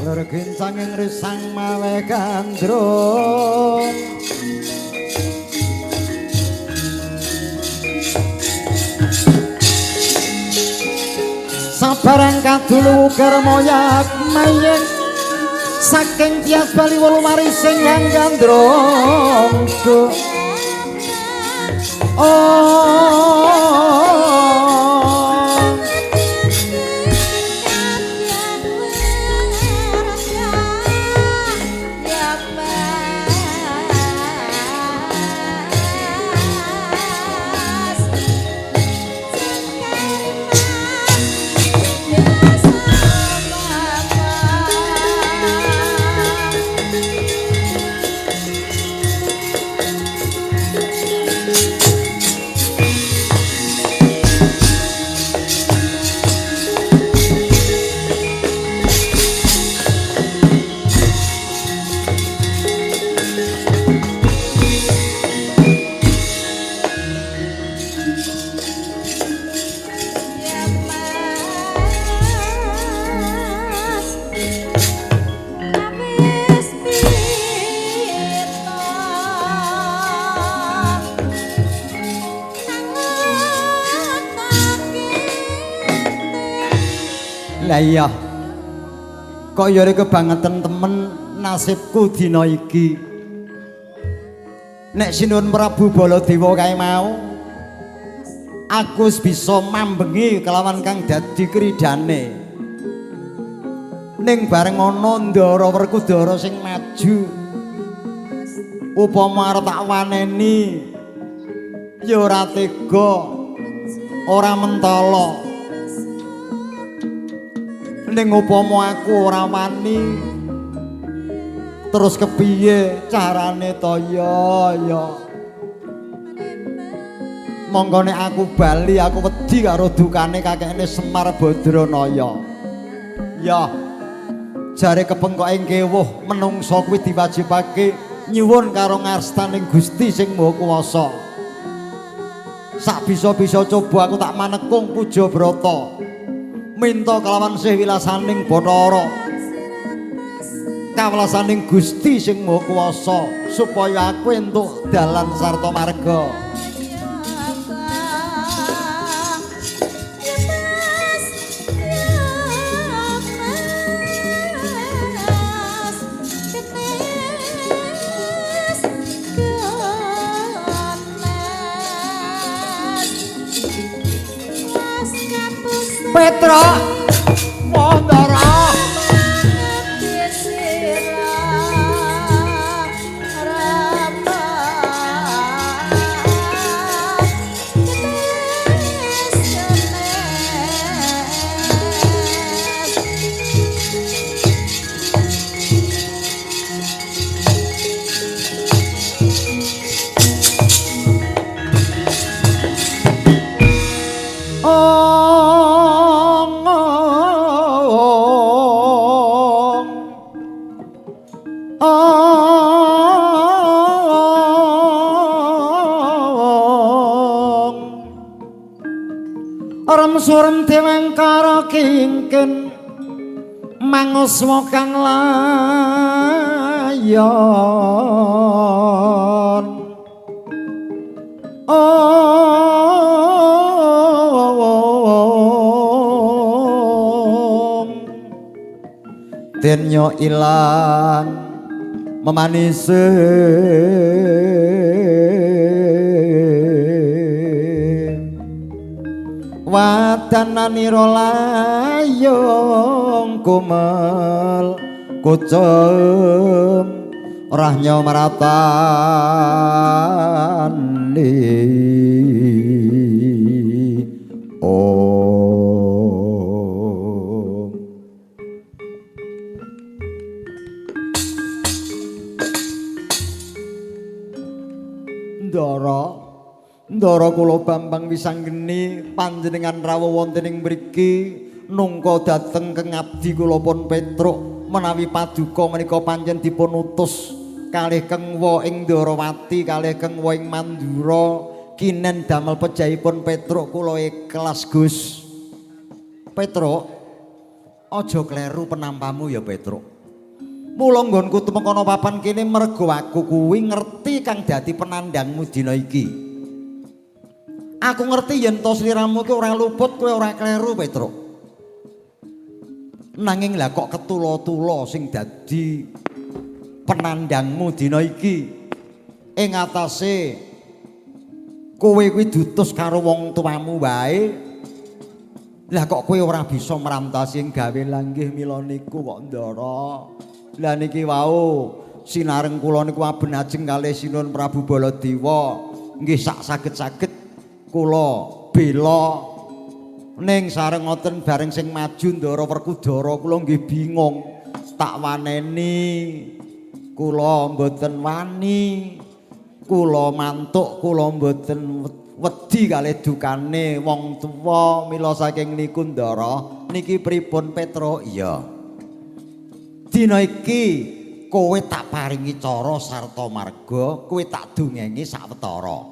Lir gincang ing risang mawe gandrung. Sabarang kadulu kermoyak mayeng saking tias bali wolu marising yang gandrung. Oh. Lah iya. Kok ya kebangetan temen nasibku dina iki. Nek Sinuwun Prabu Baladewa kae mau, aku wis bisa mambengi kelawan kang dadi kridane. Ning bareng ana Ndara Werkudara sing maju. Upama arep tak waneni ya ora tega, ora mentala. Ning upama aku ora wani terus kepiye carane to ya ya. Monggo nek aku bali aku wedi karo dukane kakekne Semar Badranaya. Ya jare kepengkoking kewuh menungsa kuwi diwajibake nyuwun karo ngastaning Gusti sing Maha Kuwasa. Sak bisa-bisa coba aku tak manekung puja brata. Minta kelawan sih wilasaning Bathara, kawelasaning Gusti sing Maha Kuwasa supaya aku entuk dalan sarta marga. Petruk Wandara. Surem dewangkara kingkin manguswa kang layon. Om denyo ilang memanise wadananira layung kumel kucem rahnya maratani. Om. Ndara Ndara kula Bambang Wisanggeni panjenengan rawuh wonten ing mriki nungka dhateng kengabdi kula pun Petruk menawi paduka menika pancen dipun utus kalih Kengwa ing Ndarawati kalih Kengwa ing Mandura kinen damel pejahipun Petruk kula ikhlas Gus. Petruk Aja kleru penampamu ya Petruk. Mula nggonku tumeka ana papan kene mergo aku kuwi ngerti kang dadi penandangmu dina iki. Aku ngerti yen to sliramu ki ora luput, kowe ora kleru Petruk. Nanging lah kok ketula-tula sing dadi penandangmu dina iki ing atase kowe kuwi diutus karo wong tuamu wae. Lah kok kowe ora bisa mrantasi ing gawe langgih mila niku kok Ndara. Lah niki wau sinareng kula niku aben ajeng kalih Sinuwun Prabu Baladewa nggih sak saged-saged kula bela ning sareng ngoten bareng sing maju Ndara Werkudara kula nggih bingung tak waneni kula mboten wani kula mantuk kula mboten wedi kalih dukane wong tuwa mila saking niku Ndara niki pripun Petruk? Iya. Dina iki kowe tak paringi cara sarta marga, kowe tak dongengi sawetara.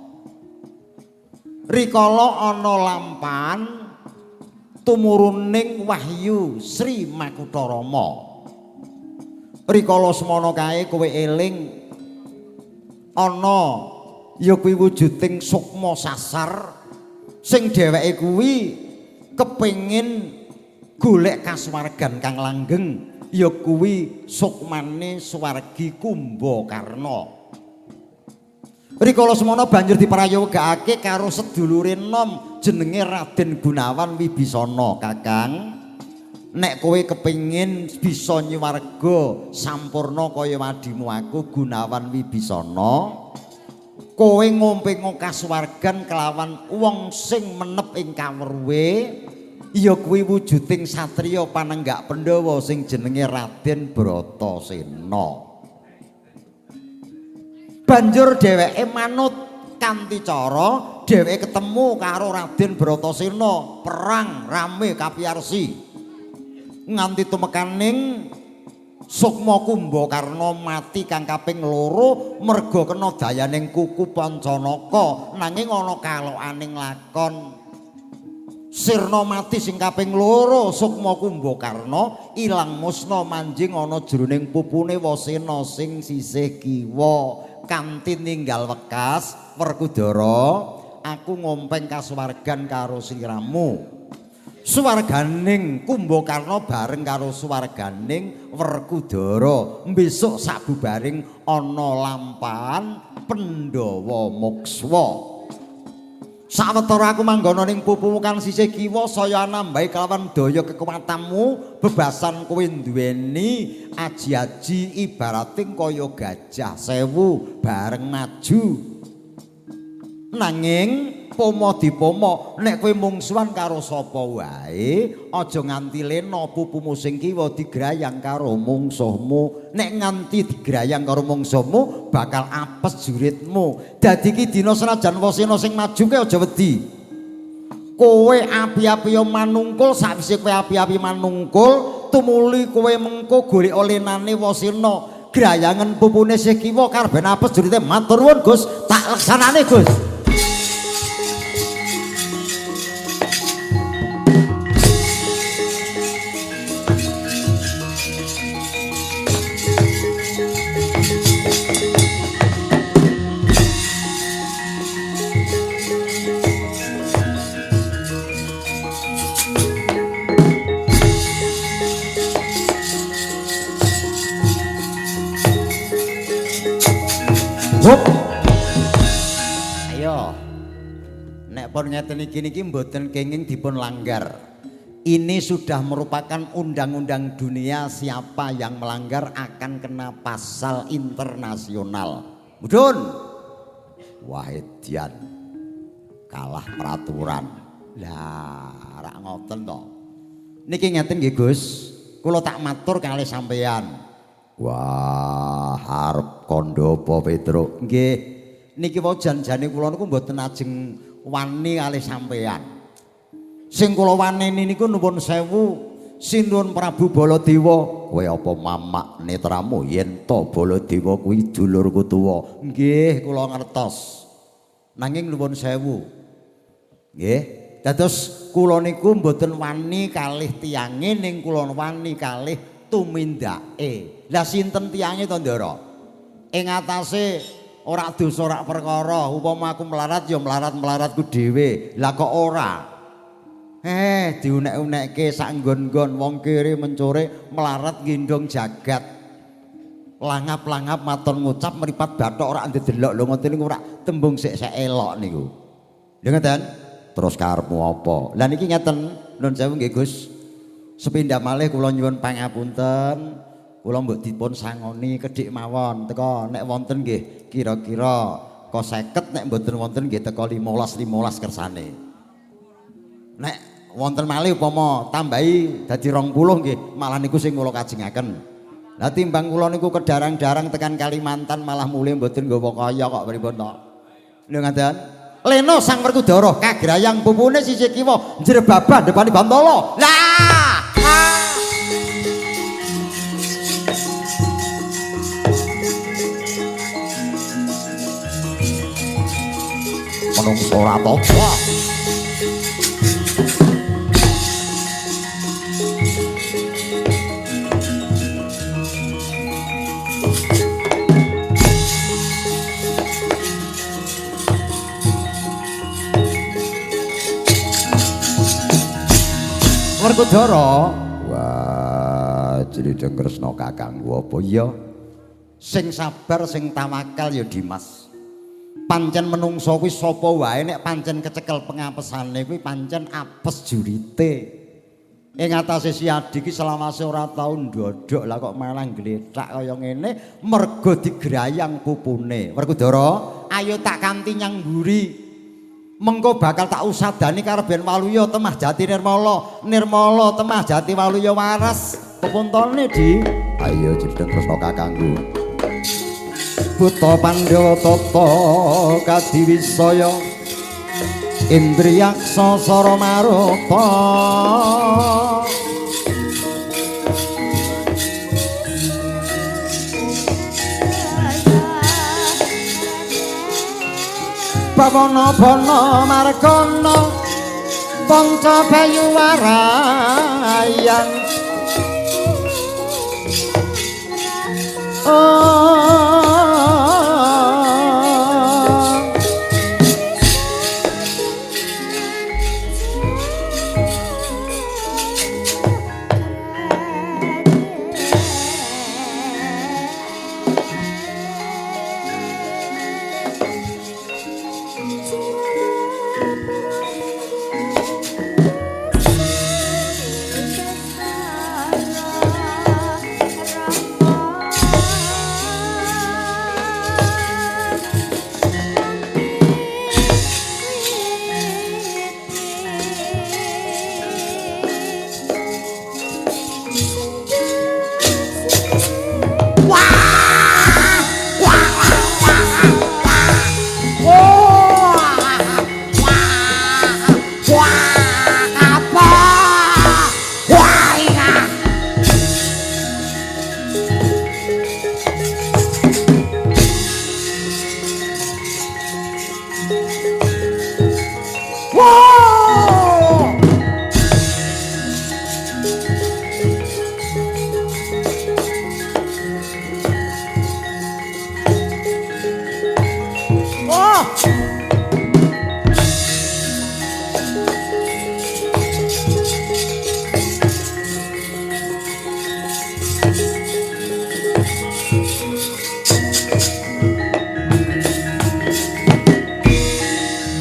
Rikala ana lampahan tumuruning wahyu Sri Makutharama. Rikala semana kae kowe eling ana ya kuwi wujuding sukma sasar sing dheweke kuwi kepengin golek kasuwargan kang langgeng ya kuwi sukmane swargi Kumbakarna. Rikala semana banjur diprayogakake karo sedulure nom jenenge Raden Gunawan Wibisana. Kakang, nek kowe kepengin bisa nyuwarga sampurna kaya wadimu aku Gunawan Wibisana, kowe ngompe kasuwargan kelawan wong sing menep ing kawruhe ya kuwi wujuding satriya panenggak Pandhawa sing jenenge Raden Bratasena. Banjur dheweke manut kanthi cara dheweke ketemu karo Raden Bratasena, perang rame kapiyarsi nganti tumekaning Sukma Kumbakarna mati kang kaping loro merga kena dayaning kuku Pancanaka nanging ana kalokaning lakon. Sirna mati sing kaping loro Sukma Kumbakarna ilang musna manjing ana jroning pupune Wasena sing sisih kiwa kanthi ninggal wekas Werkudara aku ngompeng kasuwargan karo sliramu. Suwarganing Kumbakarna bareng karo suwarganing Werkudara besok sabubaring ana lampahan Pandhawa Mokswa. Sawetara aku manggono ning pupumu kang sisih kiwa saya nambahi kelawan daya kekuatanmu bebasan kowe duweni aji-aji ibarating kaya gajah sewu bareng maju. Nanging pomo dipomo nek kowe mungsuhan karo sapa wae aja nganti lena pupumu sing kiwa digrayang karo mungsuhmu. Nek nganti digrayang karo mungsuhmu bakal apes juritmu. Dadi iki dina senajan Wasena sing maju kowe aja wedi. Kowe api-api manungkul, sakwise kowe api-api manungkul tumuli kowe mengko golek lenane Wasena. Grayangan pupune sing kiwa karben apes jurite. Matur nuwun Gus, tak laksanane Gus. Hup. Ayo. Nek pun ngeten iki niki mboten kenging dipun langgar. Ini sudah merupakan undang-undang dunia, siapa yang melanggar akan kena pasal internasional. Mudhun. Wah edian. Kalah peraturan. Lah, rak ngoten to. Niki ngeten nggih Gus, kula tak matur kalih sampeyan. Wah, arep kandha apa Petruk? Nggih. Niki wau janjane kula niku mboten ajeng wani kalih sampeyan. Sing kula waneni niku nuwun sewu Sinuwun Prabu Baladewa. Kowe apa mamak netramu yen to Baladewa kuwi dulurku tuwa? Nggih, kula ngertos. Nanging nuwun sewu. Nggih, dados Kula niku mboten wani kalih tiyange ning kula wani kalih tumindake. Lah sinten tiyange to, Ndara? Ing atase ora dosa ora perkara, upama aku melarat ya melarat-melaratku dhewe. Lah kok ora? Diunek-unekke sak nggon-nggon wong kere mencore melarat ngindong jagat. Langap-langap maton ngucap mripat bathok ora ndedelok lho ngoten niku ora tembung sik elok niku. Lho ngeten? Terus karepmu apa? Lah niki ngeten, nuwun sewu nggih Gus. Sepindah malih kula nyuwun pangapunten, kula mbok dipun sangoni kedhik mawon teka nek wonten nggih kira-kira ka 50 nek mboten wonten nggih teka 15 kersane. Nek wonten malih upama tambahi dadi 20 nggih malah niku sing kula kajengaken. Lah timbang kula niku kedarang-darang tekan Kalimantan malah mulih mboten nggawa kaya kok pripun to. Lho ngaten. Leno Sang Werkudara kagrayang pupune sisih kiwa njrebabah depane Bantala. Lah, menungso ora toba. Werkudara, wah, jrideng Kresna kakangku apa iya? Sing sabar, sing tawakal ya Dimas. Pancen menungso kuwi sapa wae nek pancen kecekel pengapesane kuwi pancen apes jurite. Ing atase si Adi ki selawase ora tau ndodhok lah kok malah glethak kaya ngene mergo digrayang pupune. Werkudara, ayo tak kanthi nyang mburi. Mengko bakal tak usadani karo ben waluya temah jati nirmala, nirmala temah jati waluya waras. Pepuntone Di. Ayo jrideng Kresna kakangku. Buta Pandhawa tata kadiwisaya Indriyaksa sara maruta. Bawana bana margana panca bayu warayan.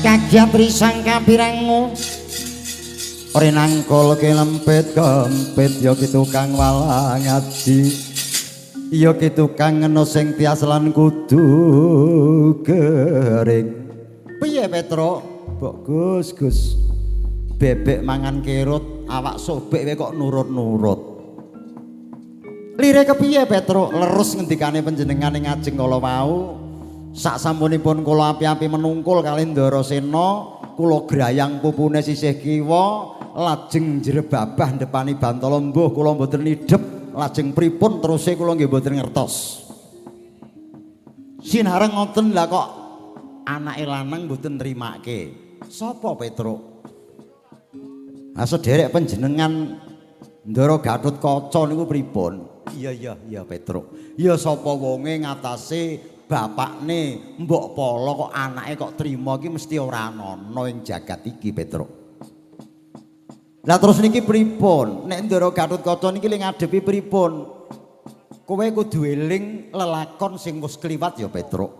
Kagiat risang kapirangu rinangkul kelempit kempit ya ki tukang walang adi ya ki tukang ngeno sing tias lan kudu kering. Piye Petro? Mbok Gus Gus bebek mangan kerut awak sobek kowe kok nurut-nurut. Lire kepiye Petro? Lerus ngendikane panjenengan ing ngajeng kala wau. Sak sampunipun kula api-api menungkul kalih Ndarasena, kula grayang pupune sisih kiwa, lajeng njrebabah ndepani Bantala mbuh kula mboten nidhep, lajeng pripun teruse kula nggih mboten ngertos. Sinareng ngoten lah kok anake lanang mboten nrimake. Sapa Petruk? Ha sederek panjenengan Ndara Gatotkaca niku pripun? Iya iya iya Petruk. Ya sapa wonge ngatasé bapakne Mbok Pala kok anake kok trima iki mesti ora ana ing jagat iki Petruk. Lah terus niki pripun? Nek Ndara Gatotkaca niki le ngadepi pripun? Kowe kudu eling lelakon sing wis kliwat ya Petruk.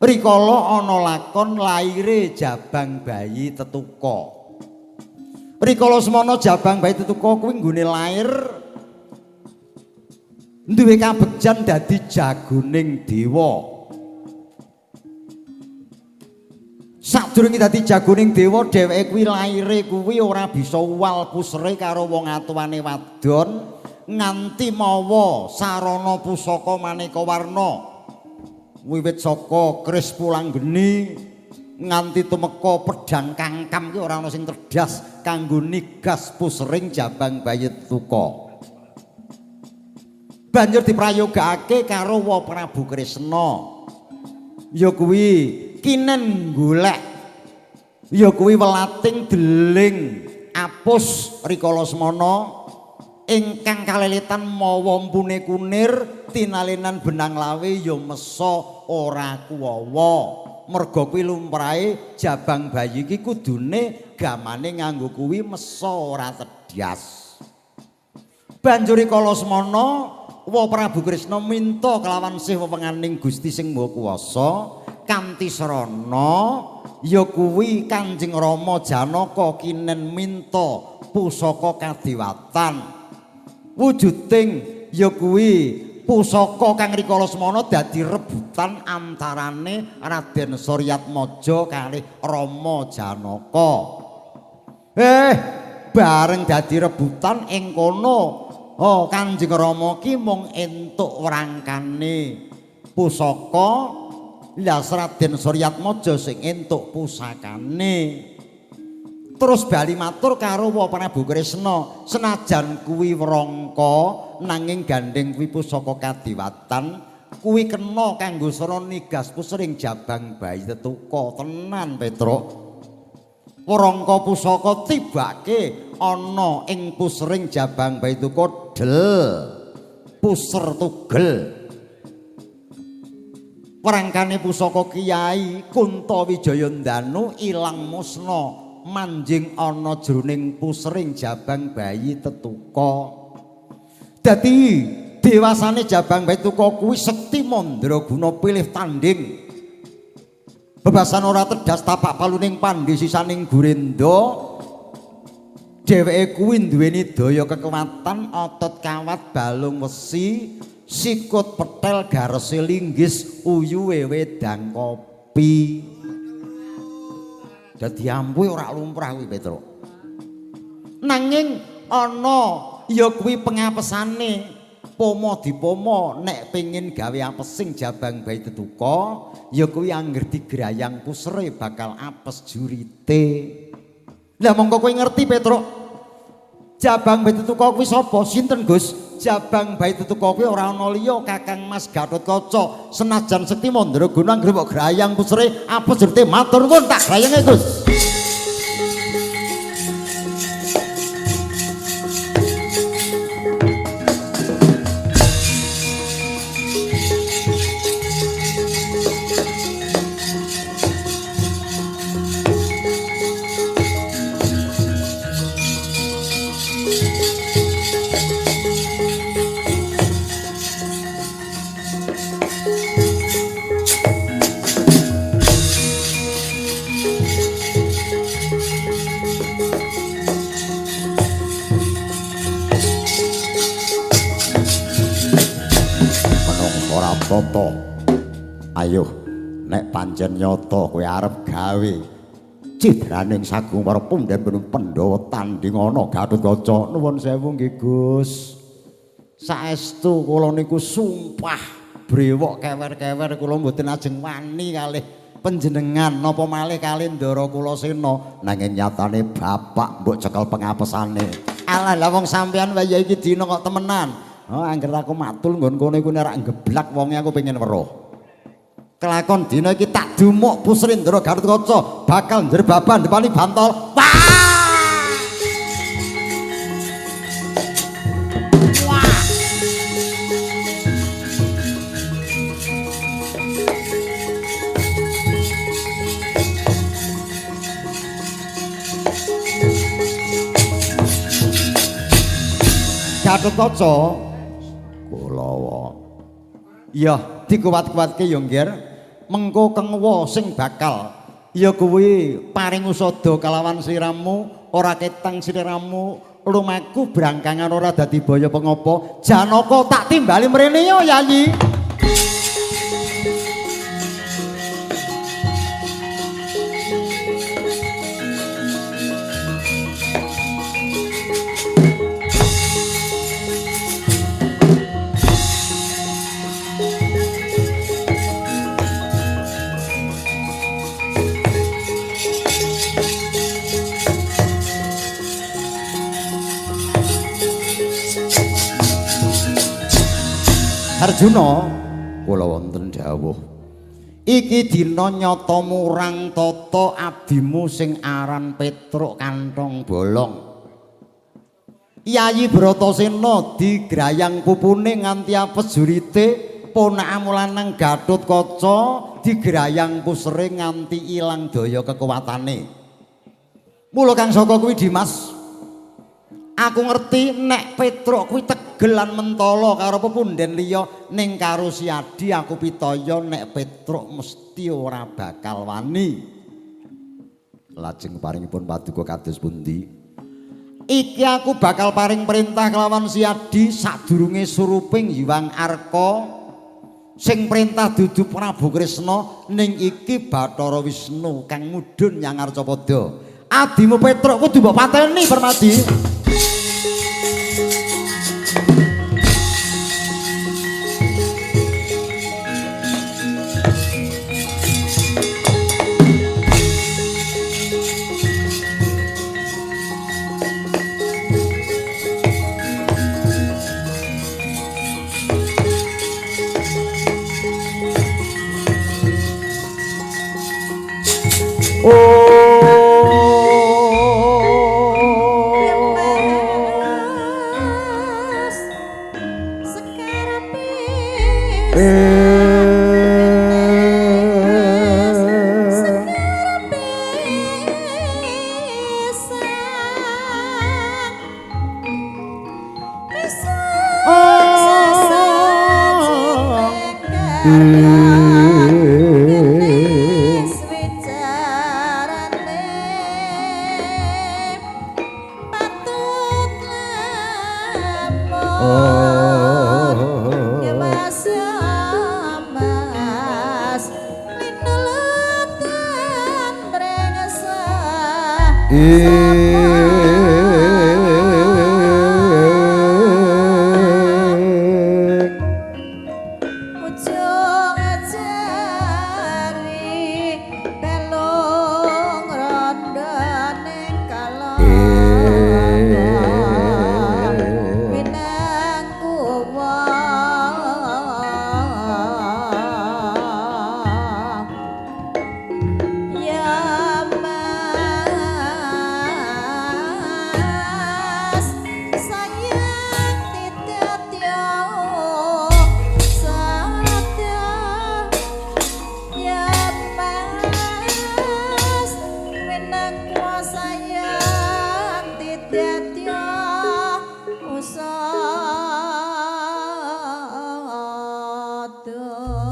Rikala ana lakon laire Jabang Bayi Tetuka. Rikala semana Jabang Bayi Tetuka kuwi nggone lair duwe kabegjan dadi jagoning dewa. Sadurunge dadi jagoning dewa dheweke kuwi laire kuwi ora bisa uwal pusere karo wong atuwane wadon nganti mawa sarana pusaka maneka warna. Wiwit saka keris pulanggeni nganti tumeka pedhang kangkam ki ora ana sing cerdas kanggo nigas pusering Jabang Bayi Tetuka. Banjur diprayogakake karo Wa Prabu Kresna. Ya kuwi kinen golek. Ya kuwi welating deling apus rikala semana ingkang kalelitan mawa empune kunir tinalenan benang lawe ya mesa ora kuwawa. Merga kuwi lumrahe Jabang Bayi iki kudune gamane nganggo kuwi mesa ora tedhas. Banjur rikala semana Wa Prabu Kresna minta kelawan sih wewenganing Gusti sing Maha Kuwasa kanthi srana ya kuwi Kanjeng Rama Janaka kinen minta pusaka kadewatan. Wujuding ya kuwi pusaka kang rikala semana dadi rebutan antarane Raden Suryatmaja kalih Rama Janaka. Bareng dadi rebutan ing kono, oh Kanjeng Rama ki mung entuk wrangkane pusaka, lah Raden Suryatmaja sing entuk pusakane. Terus bali matur karo Wa Prabu Kresna, senajan kuwi wrangka nanging gandeng kuwi pusaka kadewatan, kuwi kena kanggo sarana nigas pusering Jabang Bayi Tetuka. Tenan Petruk. Wrangka pusaka tibake ana ing pusering Jabang Bayi Tetuka del puser tugel. Wrangkane pusaka Kiai Kunta Wijayandanu ilang musna manjing ana jroning pusering Jabang Bayi Tetuka. Dadi dewasane Jabang Bayi Tetuka kuwi sekti mandraguna pilih tanding. Bebasan ora tedas tapak paluning pandhisisaning Gurenda. Dheweke kuwi duweni daya kekuatan otot kawat balung wesi, sikut petel garese linggis uyuwe wedang kopi. Dadi ampuhe ora lumrah kuwi Petruk. Nanging ana ya kuwi pengapesane pomo dipomo nek pengin gawe apesing Jabang Bayi Tetuka ya kuwi angger digrayang pusere bakal apes jurite. Lah mongko kowe ngerti Petruk. Jabang Bayi Tetuka kuwi sapa? Sinten Gus? Jabang Bayi Tetuka kuwi ora ana liya Kakang Mas Gatotkaca. Senajan sekti mandraguna anggere mbok grayang pusere apes jurite. Matur nuwun tak grayange Gus. Ayo nek pancen nyata kowe arep gawe cidraning sagung para punden Pandhawa tanding ana Gatotkaca. Nuwun sewu nggih Gus. Saestu kula niku sumpah brewok kewer-kewer kula mboten ajeng wani kalih panjenengan napa malih kalih ndara kula sena, nanging nyatane bapak mbok cekel pengapesane. Alah lah wong sampean wae iki dina kok temenan. Oh angger aku matul nggon kono iku nek rak geblak wonge aku pengen weruh. Kelakon dina iki tak dumuk pusrindra Gatotkaca bakal njrebaban depani bantol. Wah! Gatotkaca Kulawa. Ya, dikuwat-kuwatke ya, Ngger. Mengko kengwa sing bakal ya kuwi paring usada kalawan sliramu, ora ketang sliramu lumaku brangkangan ora dadi baya pengapa. Janaka tak timbali mrene ya, Yayi. Arjuna, kula wonten dawuh. Iki dina nyata murang tata abdimu sing aran Petruk kantong bolong. Yayi Bratasena digrayang pupune nganti apes jurite, ponakamu lanang Gatotkaca digrayang pusere nganti ilang daya kekuatane. Mula kang saka kuwi Dimas, aku ngerti nek Petruk kuwi tegel lan mentala karo pepunden liya, ning karo Siadi aku pitaya nek Petruk mesti ora bakal wani. Lajeng paringipun paduka kados pundi? Iki aku bakal paring perintah kelawan Siadi sadurunge suruping Hyang Arka sing perintah dudu Prabu Kresna, ning iki Bathara Wisnu kang mudhun nyang Arcapada. Adimu Petruk kudu mbok pateni, Permadi.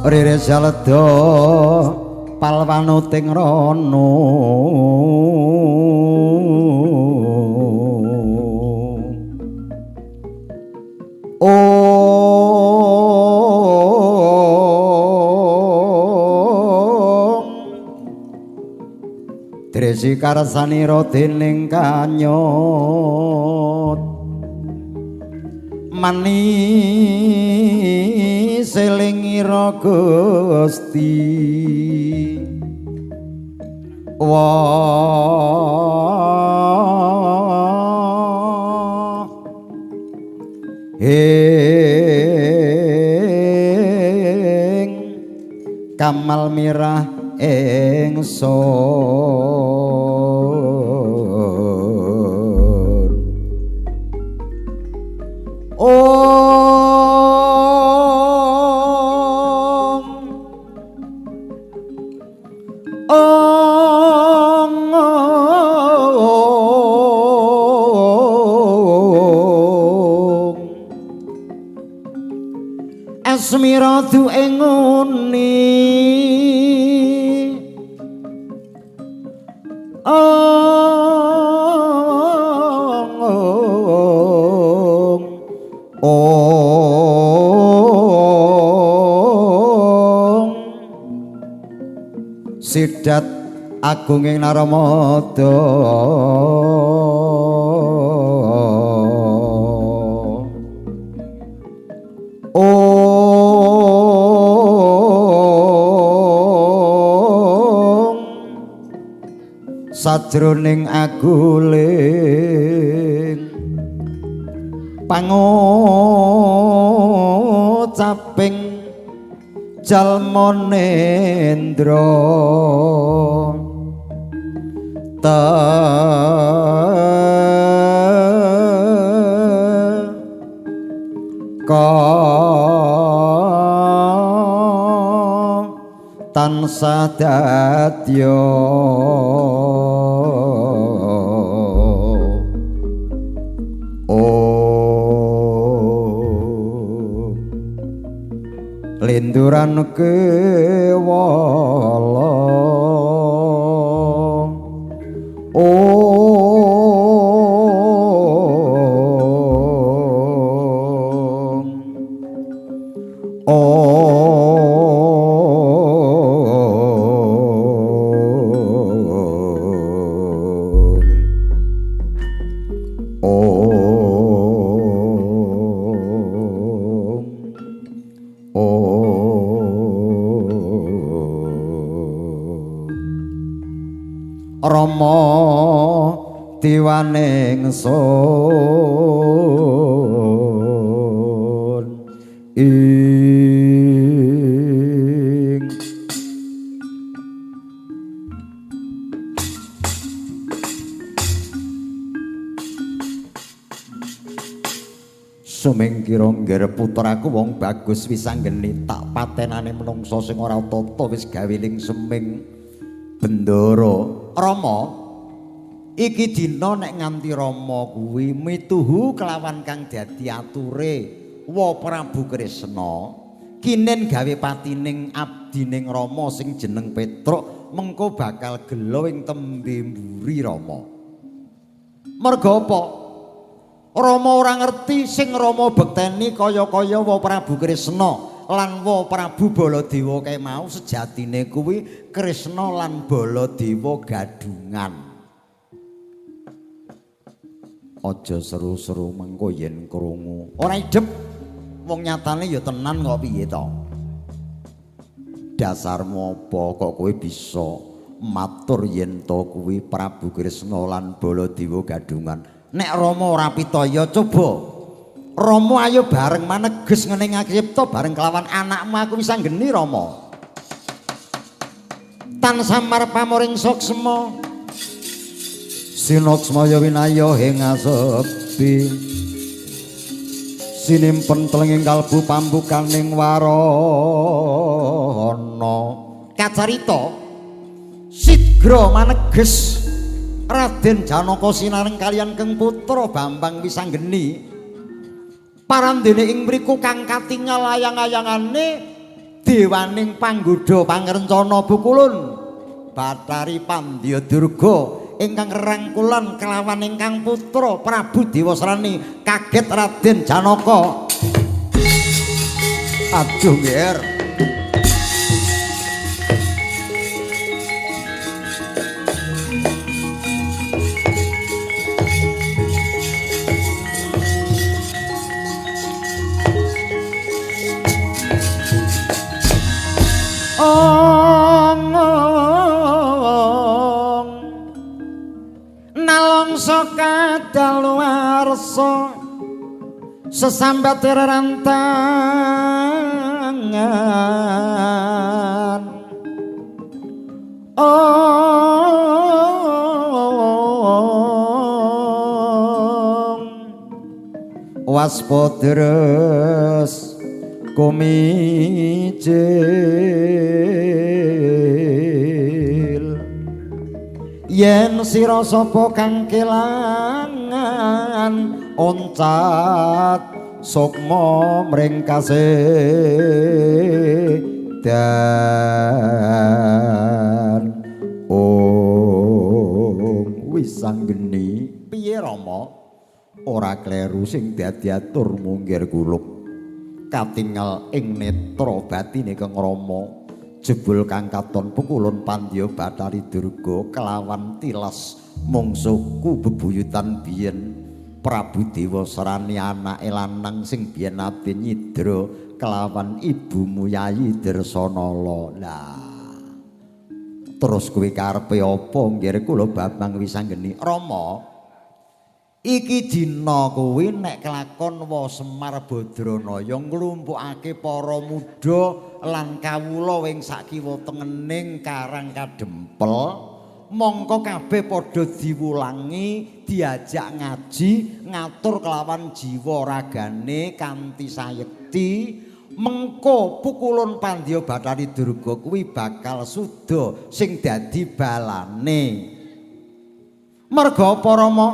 Rere jaleda palwanuting rana Om Dresi karsanira dening kanyot manis elingira Gusti wa ing kamal mirah ingsun. Om Om Om. Asmira duwe nguni ong ong sidat agunging Narmada ong sajroning aguling pangucaping jalma nendra teka tansah dadya om linduran kewala om om om om Rama diwaning sun ing sumingkira ngger putraku wong bagus wis anggeni tak patenane menungsa sing ora tata wis gawe ling seming bendara. Rama iki dina nek nganti Rama kuwi mituhu kelawan kang dadi ature wa Prabu Kresna kinen gawe patining abdining Rama sing jeneng Petruk mengko bakal gelo ing tembe mburi Rama. Merga apa? Rama ora ngerti sing Rama bekteni kaya-kaya wa Prabu Kresna lan wa Prabu Baladewa kae mau sejatine kuwi Kresna lan Baladewa gadungan. Aja seru-seru mengko yen krungu. Ora idep wong nyatane ya tenan kok piye to? Dasarmu apa kok kowe bisa matur yen to kuwi Prabu Kresna lan Baladewa gadungan? Nek Rama ora pitaya coba Rama ayo bareng maneges ngene ngacipta bareng kelawan anakmu aku wis anggeni Rama. Tansah marpamoring suksma sinoksmaya winaya ing asepi sinimpen telenging kalbu pambukaning warana. Kacarita sigra maneges Raden Janaka sinareng kaliyan Keng Putra Bambang Wisanggeni. Parandene ing mriku kang katingal ayang-ayangane dewaning panggodha pangrencana bukulun Bathari Pandya Durga ingkang rangkulan kelawan ingkang putra Prabu Dewasrani. Kaget Raden Janaka. Aduh nger. Ong nalongso kadaluwarsa sesambat rantangan ong waspada kumicil yen sira sapa kang kelangan oncat sukma mring kasedan. Ong Wisanggeni piye Rama? Ora kleru sing dadi atur munggir kulup. Katingal ing netra batine Kang Rama. Jebul kang katon pukulun Pandya Bathari Durga kelawan tilas mungsuhku bebuyutan biyen Prabu Dewa Serani anake lanang sing biyen ati nyidra kelawan ibumu Yayi Dresanala. Lah terus kuwi karepe apa nggih kula Babang Wisanggeni? Rama, iki dina kuwi nek kelakon wa Semar Badranaya nglumpukake para muda lan kawula ing sakiwa tengening Karang Kadempel, mongko kabeh padha diwulangi, diajak ngaji, ngatur kelawan jiwa ragane kanthi sayekti. Mengko pukulun Pandya Bathari Durga kuwi bakal suda sing dadi balane. Merga apa Rama?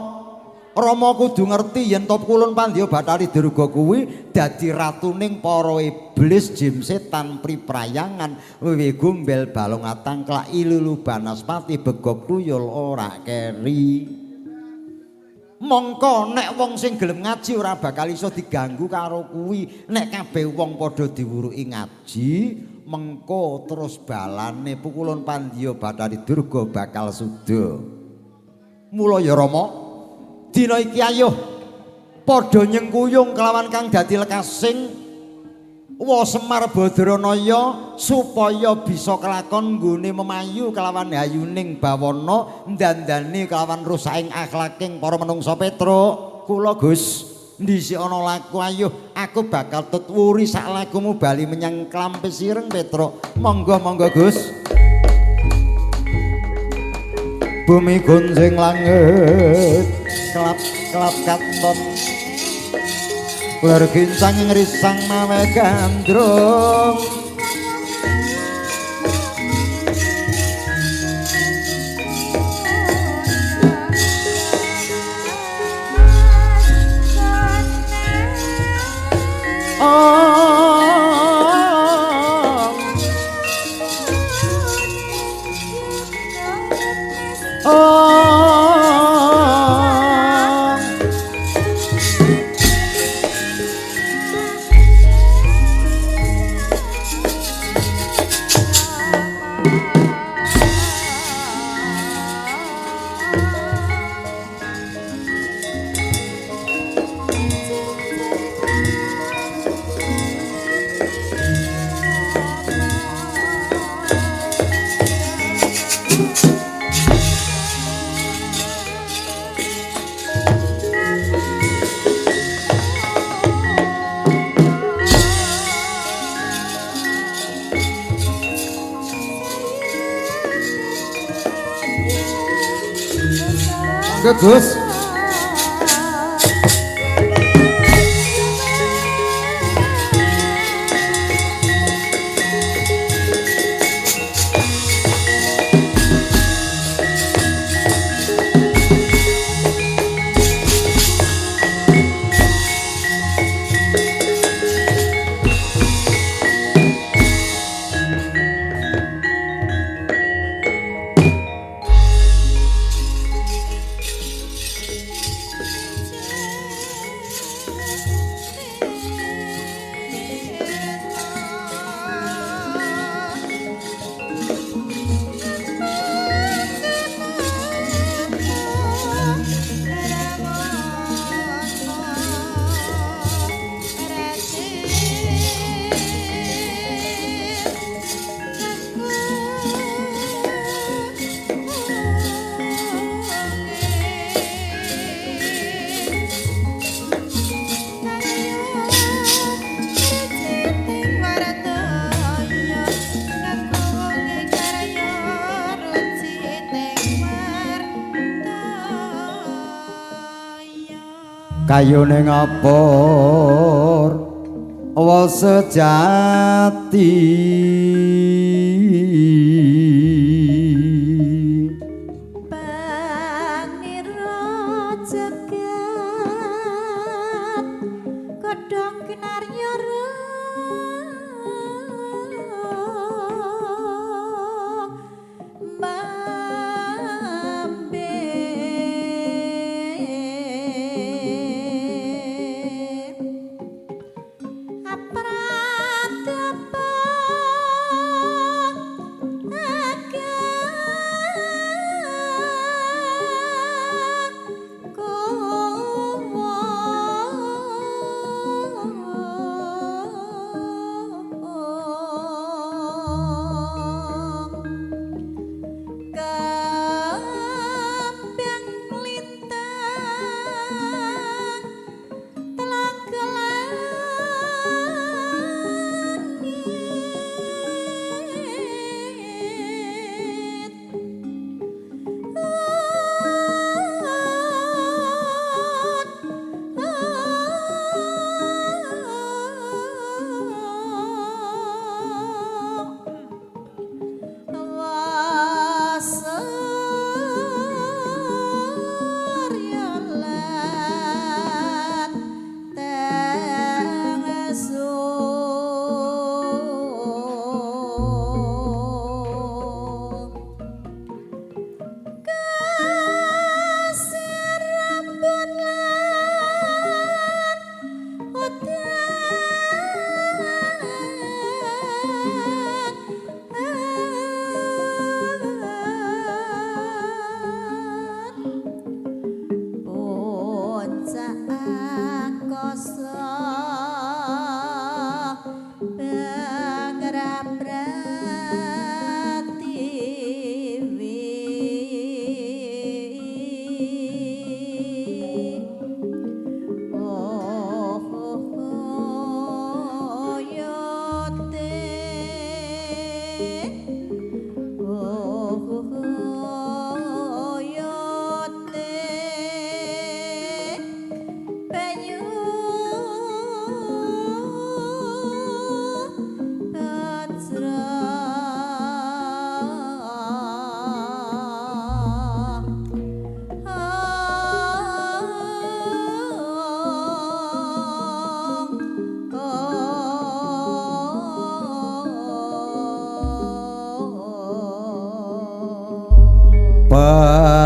Rama kudu ngerti yen to pukulun Pandya Bathari Durga kuwi dadi ratuning para iblis jim setan priprayangan wewe gombel balung atangklak ilulu banaspati begok tuyul ora keri. Mongko nek wong sing gelem ngaji ora bakal iso diganggu karo kuwi. Nek kabeh wong padha diwuruki ngaji, mengko terus balane pukulun Pandya Bathari Durga bakal suda. Mula ya Rama, dina iki ayo padha nyengkuyung kelawan kang dadi lekasing wa Semar Badranaya supaya bisa kelakon nggone memayu kelawan hayuning bawana ndandani kelawan rusaking akhlaking para menungsa Petruk. Kula Gus ndhisik ana laku, ayo aku bakal tut wuri sak lakumu bali menyang Klampis Ireng Petruk. Monggo monggo Gus. Bumi gunjing langit kelap kelap katon ler gincang ngrisang mawe gandrung. Gus. Kayune ngapur wa sejati panira jagat kodha Kinarya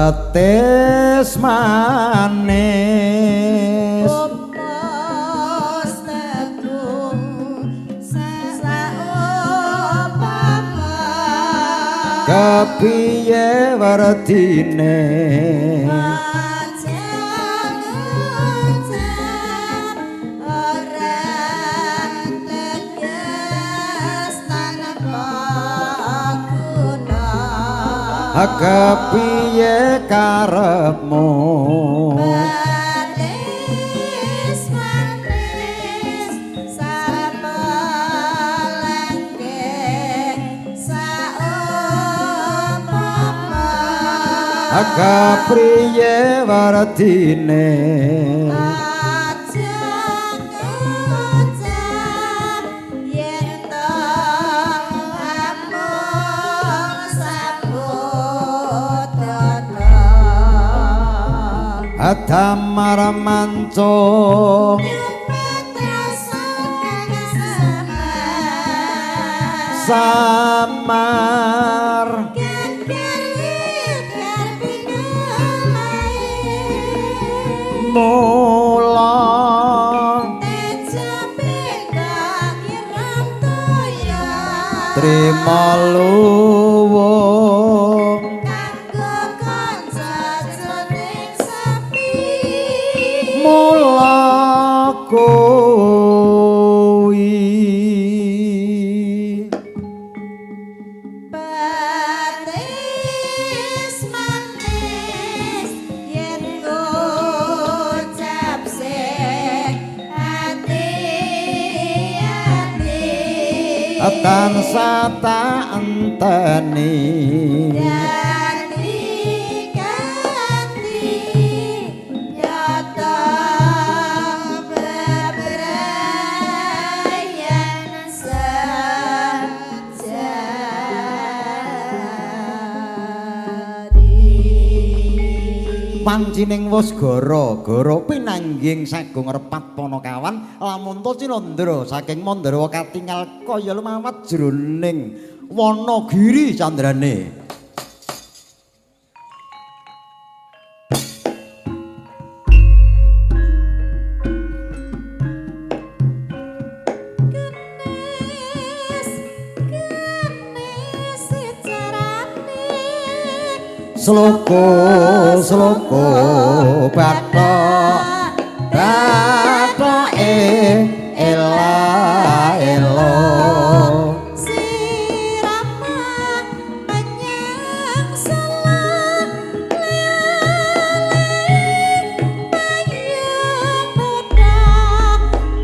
Petis manis Kumpos tegung saupama kepiye werdine aja ngucap ora tegas tanpa guna. Kepiye karepmu Manis manis sapelengke saupama kepriye werdine aja ngucap yen to amung sabudana. Damar mancung samar mula trima luwung mula kuwi Patis manis yen ngucap sing ati-ati tansah tak enteni dadi kanthi nyata bebrayan sejati. Pancining wus gara gara pinangging sagung repat panakawan lamun ta Cinandra saking Mandarwa katingal kaya lumawat jroning wana giri candrane. Sloko sloko bathok bathoke ela elo sirama menyang selak lele payung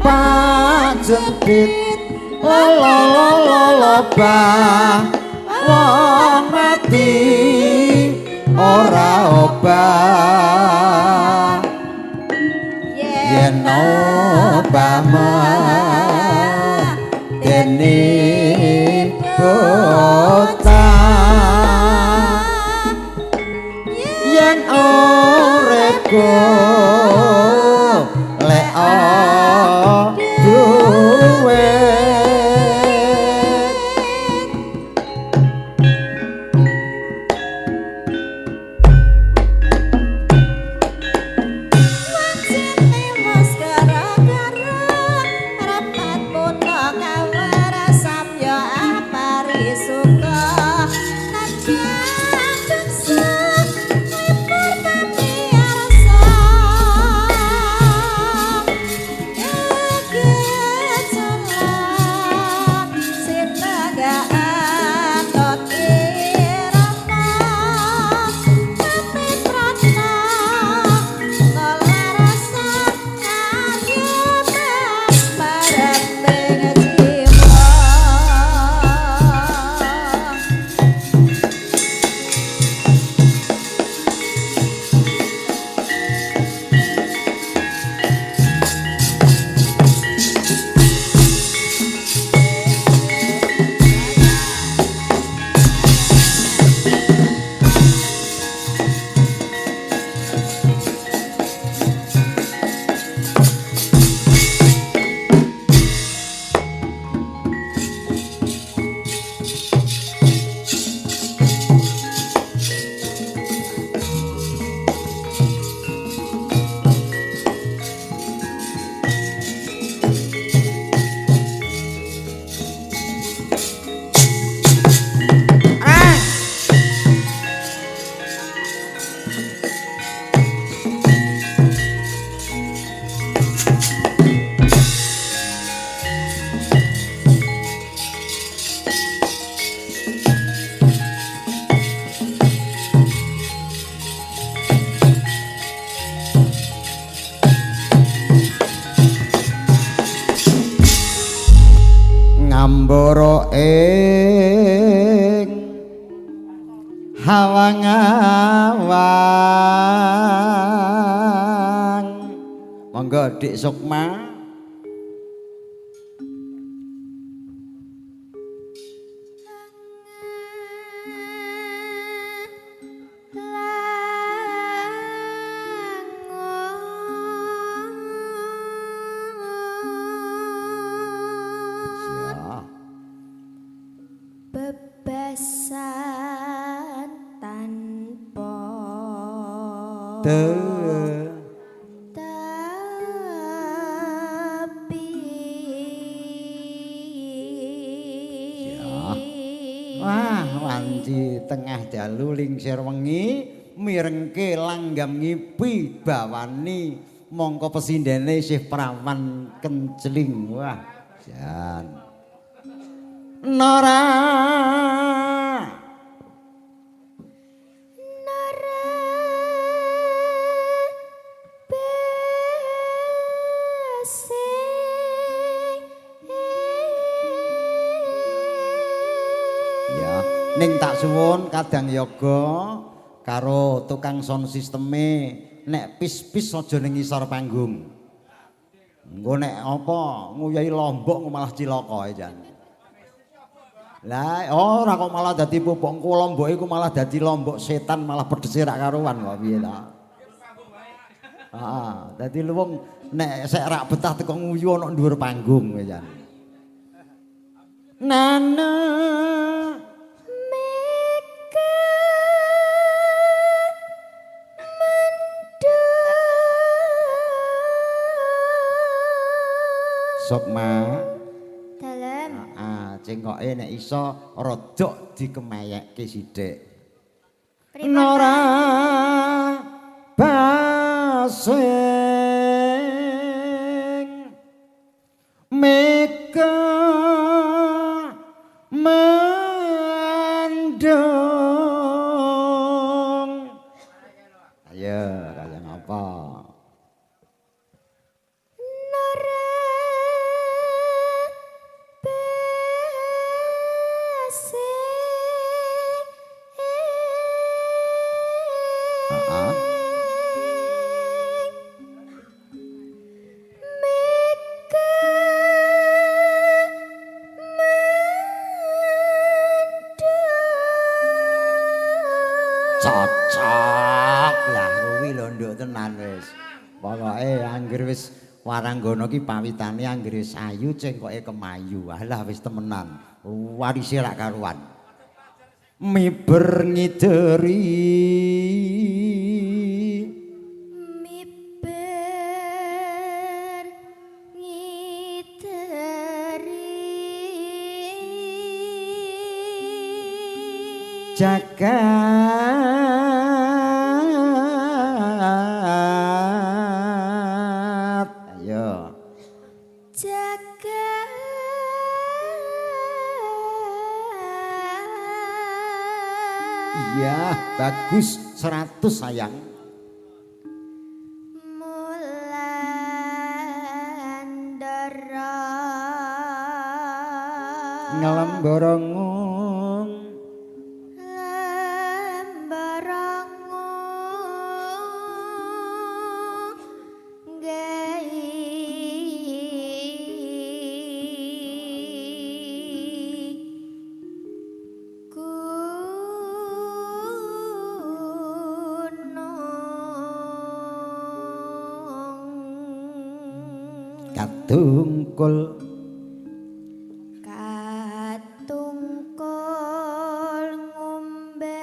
pajempit lolo lolo bah wong mati ora obah yen obah dene bocah yen urip golek duwe. Ngambara ing hawang-awang. Monggo Dik Sukma. Bebasan tanpa tapi. Wah, wanci tengah dalu lingsir wengi mirengke langgam ngipi bawani mongko pesindene isih prawan kencling. Wah, jan. Nora Nora besing. Ya, ning tak suwun kadang yoga karo tukang sound sisteme nek pis-pis aja ning ngisor panggung. Engko nek apa nguyahi lombok malah cilaka jan. Lah ora kok malah dadi pupuk, engko lomboke iku malah dadi lombok setan, malah pedhese rak karuan kok piye ta. Heeh, dadi luwung nek sek rak betah teko nguyu ana dhuwur panggung kowe jan. Nana Mega mendung. Sukma. Dalem. Ah, cengkoke nek iso rodok dikemeyekke sithik. Pripun, Nora basing mega mendung. Ayo, kaya ngapa? Nora basing. Heeh. Mega mendung. Cocok lah kuwi lho nduk tenan wis. Pokoke angger wis waranggana ki pawitane angger wis ayu cengkoke kemayu. Alah wis temenan. Warise rak karuan. Miber ngideri. Miber ngideri. Jagat. Ayo. Jagat. Iya, bagus 100 sayang. Mulandara. Ngelemborongung. Lembarangu gawe gunung. Katungkul. Katungkul ngumbar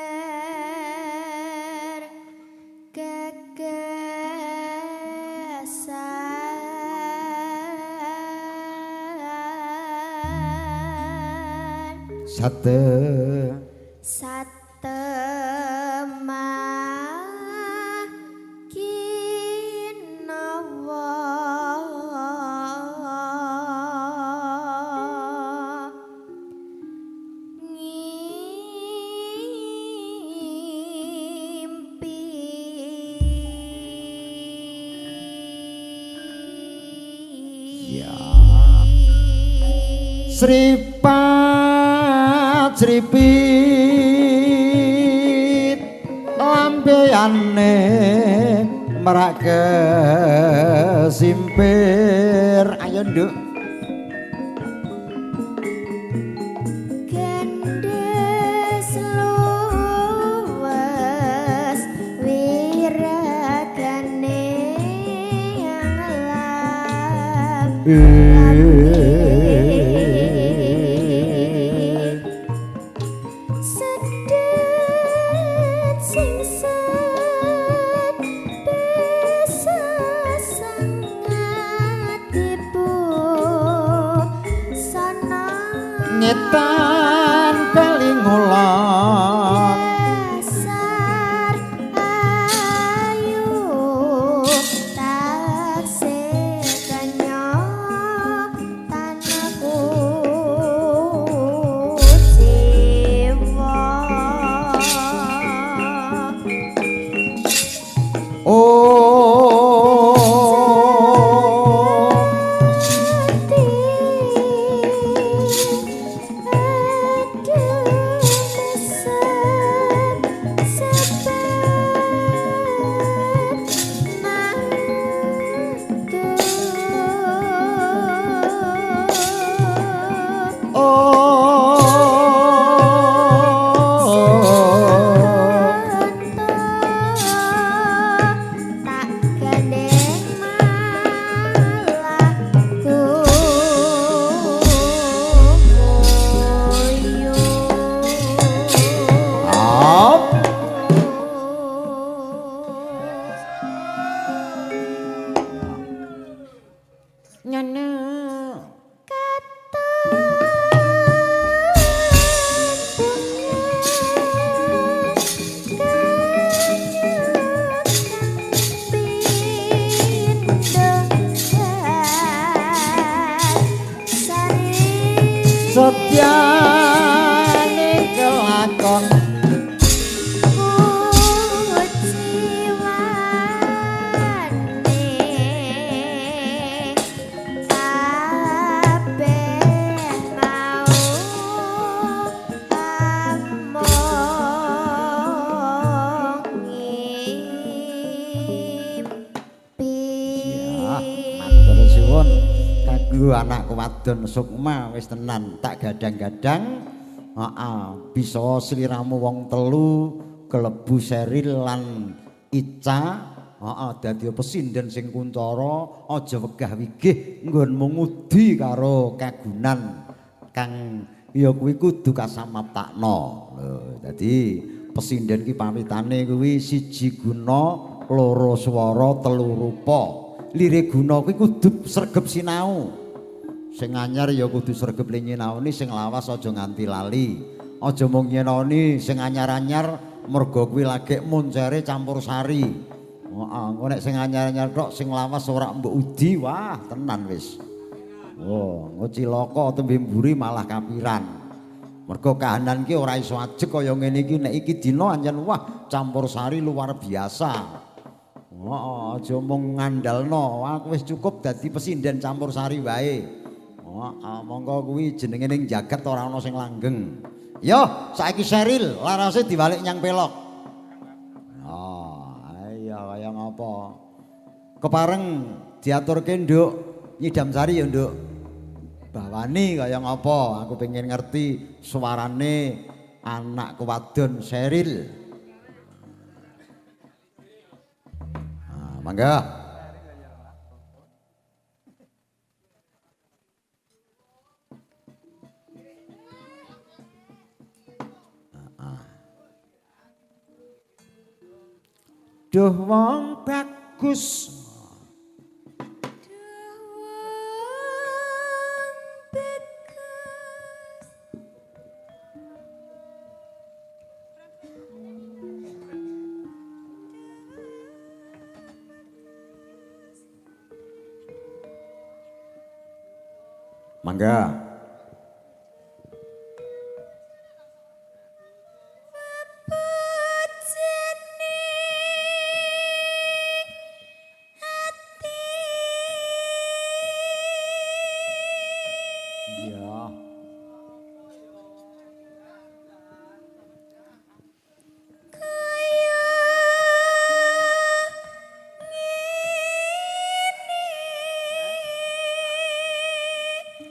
gagasan. Sate. Satemah kinawa ngimpi. Ya. Sripat sripit lambeyane merak kesimpir. Ayo nduk. Gendhes luwes wiragane anglap. Sedet singset besasangat ibu sana. Ngetan kali ngulon. Dasar ayu taksih kenya tanahku jiwa. Oh. Ati. Setyane kelakon kuciwane kabeh mau among ngimpi. Ya, matur suwun kanggo anakku wadon Sukma wis tenan tak gadang-gadang. Heeh, bisa sliramu wong telu kelebu Seril lan Ica. Heeh, dadi pesinden sing kuncara, aja wegah wigih nggonmu ngudi karo kagunan kang ya kuwi kudu kasamaptakno. Lho, dadi pesinden ki pawitane kuwi siji guna, loro swara, telu rupa. Lire guna kuwi kudu sregep sinau. Sing anyar ya kudu sregep nyinaoni, sing lawas aja nganti lali. Aja mung nyinaoni sing anyar-anyar mergo kuwi lagek moncere campur sari. Heeh, engko nek sing anyar-anyar tok sing lawas ora mbok udi, wah tenan wis. Oh, engko cilaka tembe mburi malah kapiran. Mergo kahanan ki ora iso ajeg kaya ngene iki, nek iki dina anjen wah campur sari luar biasa. Heeh, aja mung ngandalno, aku wis cukup dadi pesinden campur sari wae. Heeh, monggo kuwi jenenge ning jagat ora ana sing langgeng. Yo, saiki Seril larase diwalik nyang pelok. Oh, ayo kaya ngapa? Kepareng diaturke Nduk Nyidam Sari ya Nduk. Bawani kaya ngapa? Aku pengen ngerti suarane anakku wadon Seril. Nah, mangga. Duh wong bagus. Duh wong bagus. Mangga.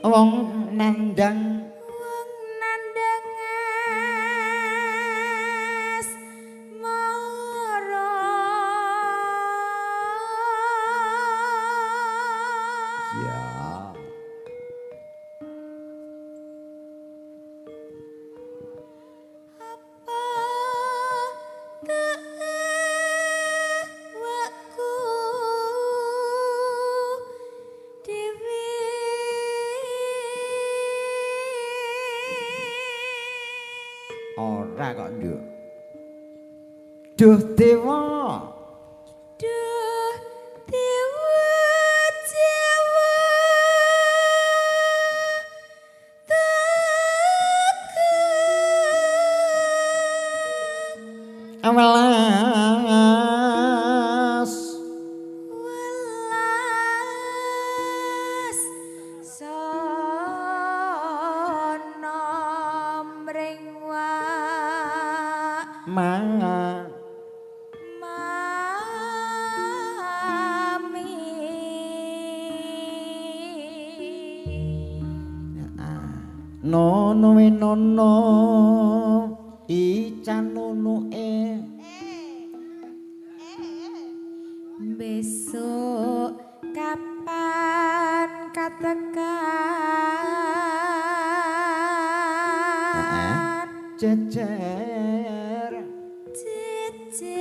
Wong nandang, wong nandang asmara. Ya. Apa keawakku dhewe? Ora kok, Nduk. Duh dewa. Duh dewa Jawa tekan Welas welas sono mring wak ma mami. Nono nono ica nunuke Besok kapan katekan jejer jejer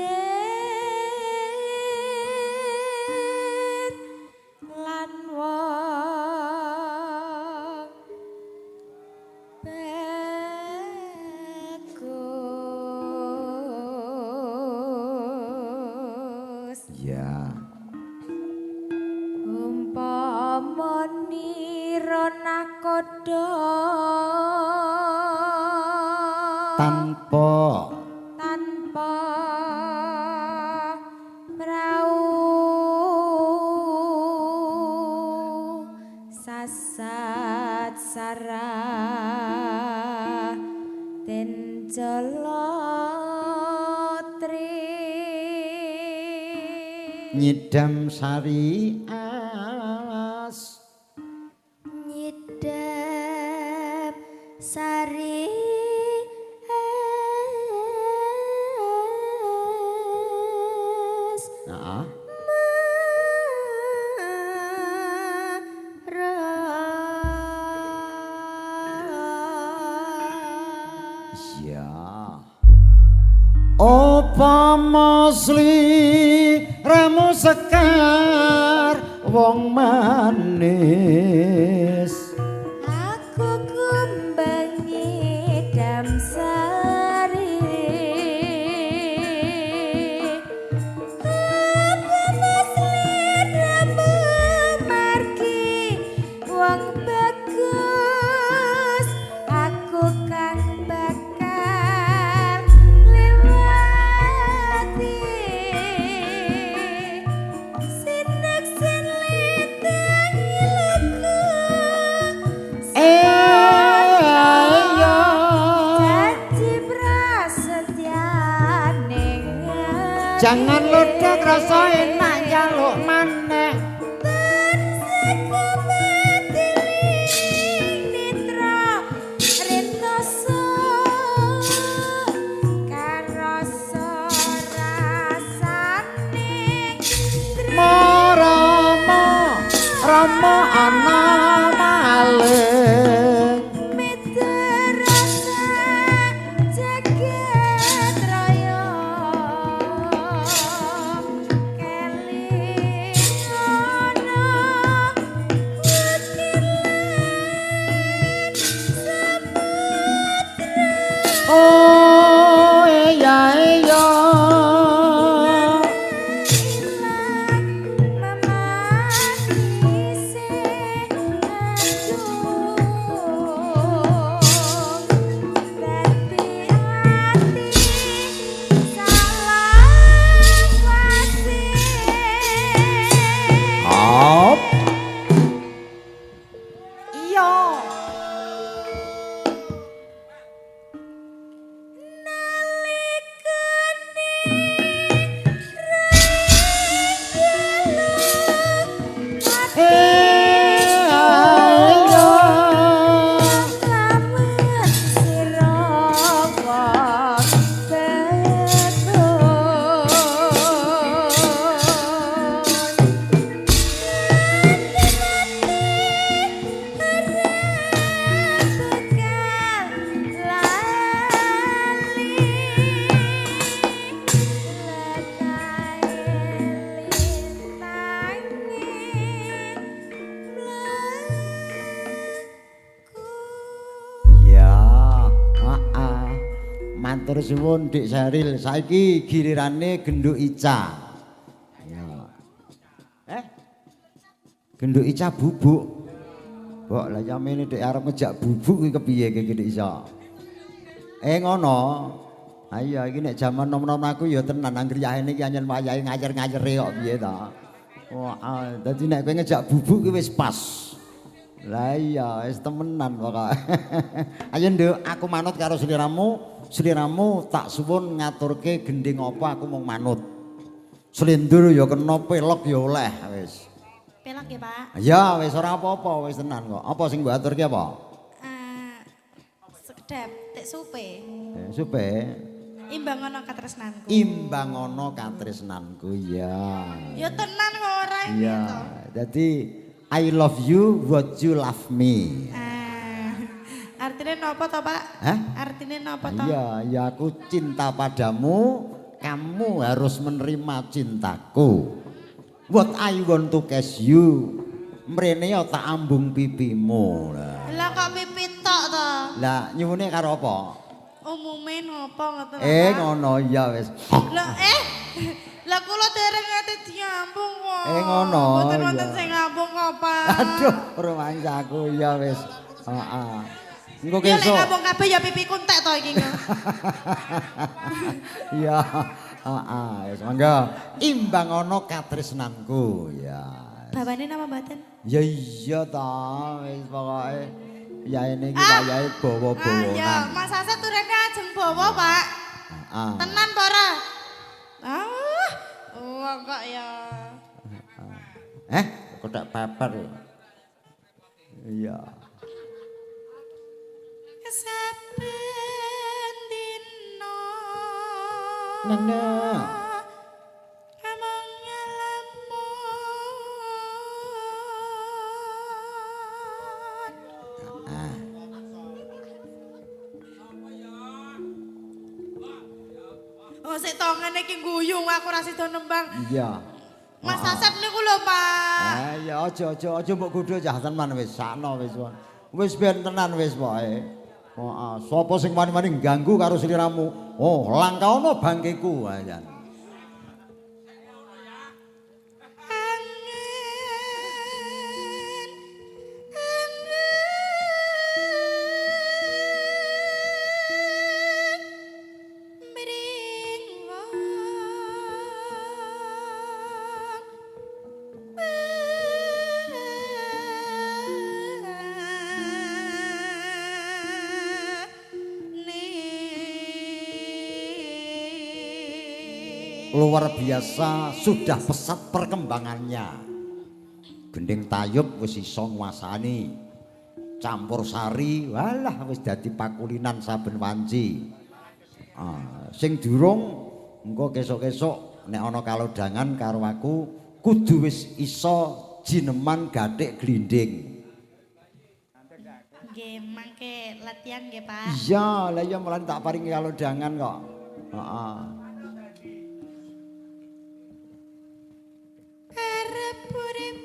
lan wong bagus. Ya. Umpama nira nakoda Raden Jalatri. Nyidam sari as, Nyidam sari es. Heeh. Iya. Upama sliramu sekar wong manis, Aku kumbang nyidam sari. Upama sliramu margi wong bagus, aku kang bakal liwati. Sineksen lintang lugu Eh, iya. Janji prasetyane. Jangan lodhok rasa enak njaluk maneh. Nitra rintoso karasa rasane. Marama rama ana maling. Mitrasa jagat raya kelingono wakilan samudra. Oh iya iya. Ilang memanise adung dadi ati salawase. Hop. Iya. Nalikane Eh iya. Lamun sira wong betul. Bekal lali lekae lintange mlaku. Ya, heeh. Matur suwun Dik Saril. Saiki gilirane Genduk Ica. Ya. Eh? Genduk Ica bubuk. Mbok lah yamene Dik arep ngejak bubuk iki kepiye iki Dik Ica? Eh ngono. Ayo iki nek jaman nom-nom aku ya tenan angger yahene iki anyen wayahe ngayer-ngayere kok piye ta. Wah, dadi nek kowe ngejak bubuk ki wis pas. Lah iya, wis temenan pokoke. Ayo Nduk, aku manut karo sliramu. Sliramu tak suwun ngaturke gending apa aku mung manut. Slindur ya kena, pelok ya oleh wis. Pelok ya, Pak. Ya wis ora apa-apa, wis tenan kok. Apa sing mbok aturke apa? Eh, sekedap tek supe. Eh, supe. Imbang ana katresnanku. Imbang ana katresnanku ya. Ya tenan kok ora iki Iya. to. Dadi I love you what you love me. Ah, artinya napa to, Pak? Hah? Artinya napa to? Iya, ya aku cinta padamu, kamu harus menerima cintaku. What I want to kiss you. Mrene ya tak ambung pipimu. Lah, Lah kok pipi tok to? lah nyuwune karo apa? Umume napa ngoten lho, Eh Pak? ngono ya wis. Lah eh lah kula dereng nate diambung kok. Eh, ngono, Mboten wonten iya. sing ngambung kok, Pak. Aduh, rumangsaku ya wis. Heeh. Engko Ya lek kesuk. ngambung kabeh ya pipiku entek to iki. Iya, heeh, wis mangga. Imbang ana katresnanku ya. Bawane napa mboten? Ya iya ta, wis pokoke. Yaene iki Ah. wayahe Ah, ya, bawa-bawanan. Mas Asep turene ajeng bawa, Pak. Ah. Tenan apa ora? Ah, wong kok ya. Eh, kotak paper. Iya. Saben dina Nana. amung ngelamun. Ah. Oh, sik to ngene iki guyu aku ora sida nembang. Iya. Mas Asep niku lho, Pak. Ah, ya aja aja aja mbok godho cah tenan wis sakno wis. Wis ben tenan wis pokoke. Heeh, sapa sing wani-wani ganggu karo sliramu? Oh, langkaono bangkeku ayan. Angen angen mring wong Luar biasa sudah pesat perkembangannya. Gending tayub wis iso nguasani. Campur sari, walah wis dadi pakulinan saben wanci. Ah, sing durung engko kesuk-kesuk nek ana kalodhangan karo aku kudu wis iso jineman gathik glinding. Nggih, mangke latihan nggih, Pak. Iya, lah iya mulane tak paringi kalodhangan kok. Heeh. Arep urip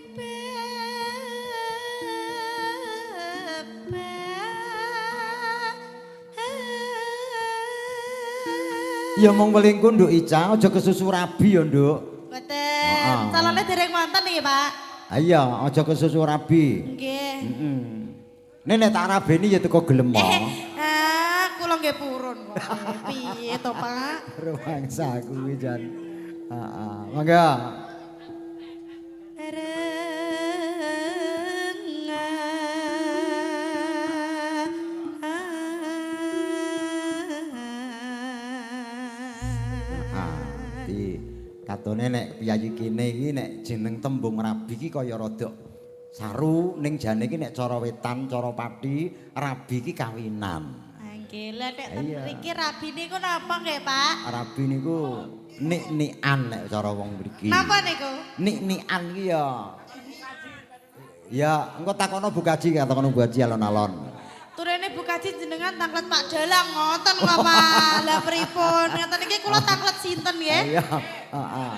Ya mung welingku Nduk Ica, aja kesusu rabi ya, Nduk. Mboten, Heeh. calone dereng wonten niki, Pak. Ah iya, aja kesusu rabi. Nggih. Heeh. Nek nek tak rabeni ya teko gelem Eh, ah, kula nggih purun kok. Piye to, Pak? Rumangsa kuwi jan. Heeh. Mangga. Ah, di katone nek piyayi kene iki nek jeneng tembung rabi iki kaya rada saru ning jane iki nek cara wetan, cara pati, rabi iki kawinan. Nggih, lah nek ten Iya. mriki rabi niku napa nggih, Pak? Rabi niku nik-nikan nek cara wong mriki. Napa niku? Nik-nikan iki ya. Ya, engko takono Bu Kaji, takono Bu Kaji alon-alon. Turene Bu Kaji jenengan tanglet Pak Dalang ngoten kok, Pak. Lah pripun? Ngoten iki kula tanglet sinten nggih? Iya, heeh.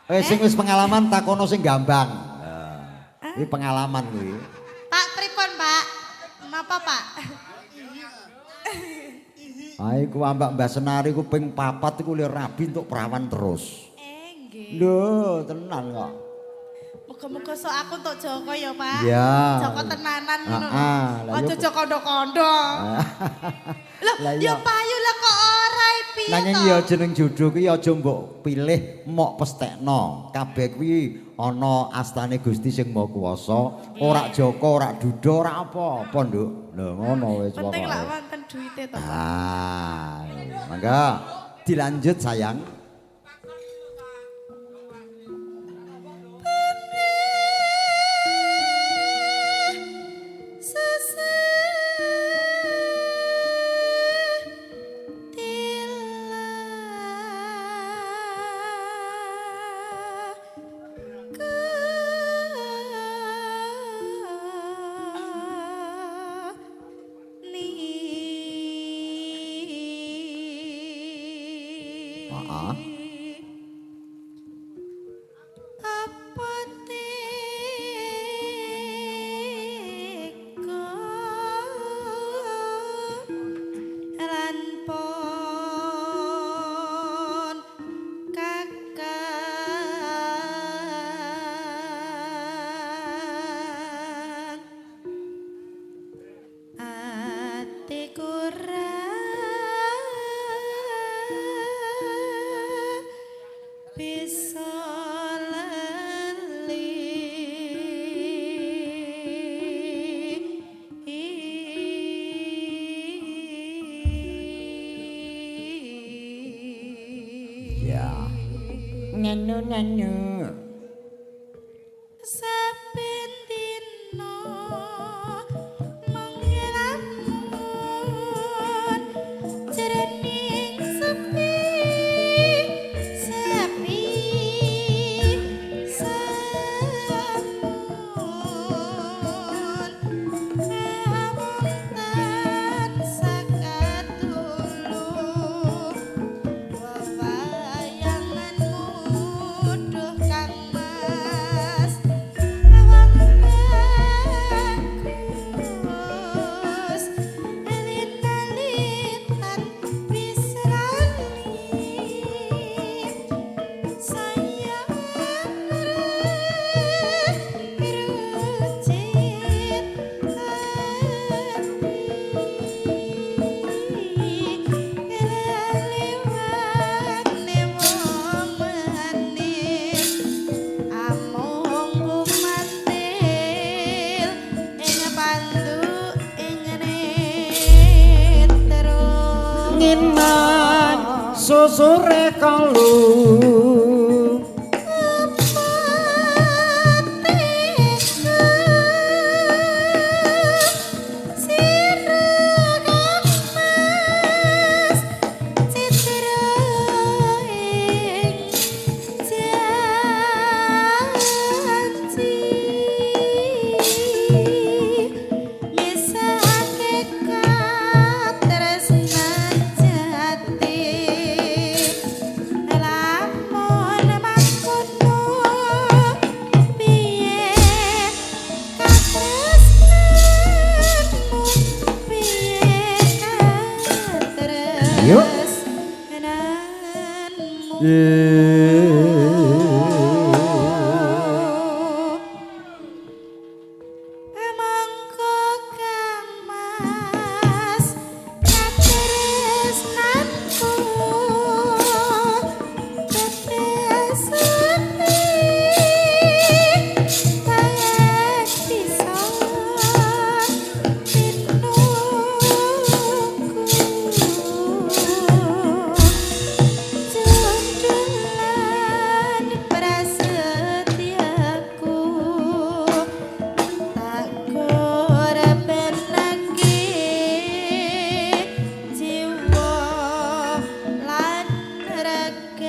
Wis sing wis pengalaman takono sing gambang. Kuwi pengalaman kuwi. Pak pripun, Pak? Napa, Pak? Ah iku ambak Mbah Senari ku ping 4 iku le rabi entuk perawan terus. Eh, nggih. Lho, tenan kok. Muga-muga sok aku entuk Joko ya, Pak. Iya. Joko tenanan ngono. Heeh, lah Aja iya. Joko kondo-kondo. Loh, Lah iya. ya payu lah kok ora piye Nanging to? ya jeneng jodoh kuwi aja mbok pilih mok pestekno. Kabeh kuwi ana astane Gusti sing Maha Kuwasa, ora Joko, ora Duda, ora apa-apa, Nduk. Lho ngono wis Penting lak pokoke. wonten duwite to, Pak. Ah, mangga dilanjut sayang. Heeh. Apa teka lan pon kakang atiku ra nanu nanu. Saben dina mengelamun jroning sepi sepi samun amung tansah katulung wewayanganmu duh Kang Mas awang bagus elit-elitan bisrani sayang rucit ati leliwane wong manis amung kumantil ing pandu ing netra. Nginan susure kalu. Lamun mangkono piye katresnanmu, piye Yuk. katresnanmu. Monggo Kang Mas katresnanku tetesane tak bisa tinungku junjulan prasetyaku tak korbanake jiwa lan ragaku.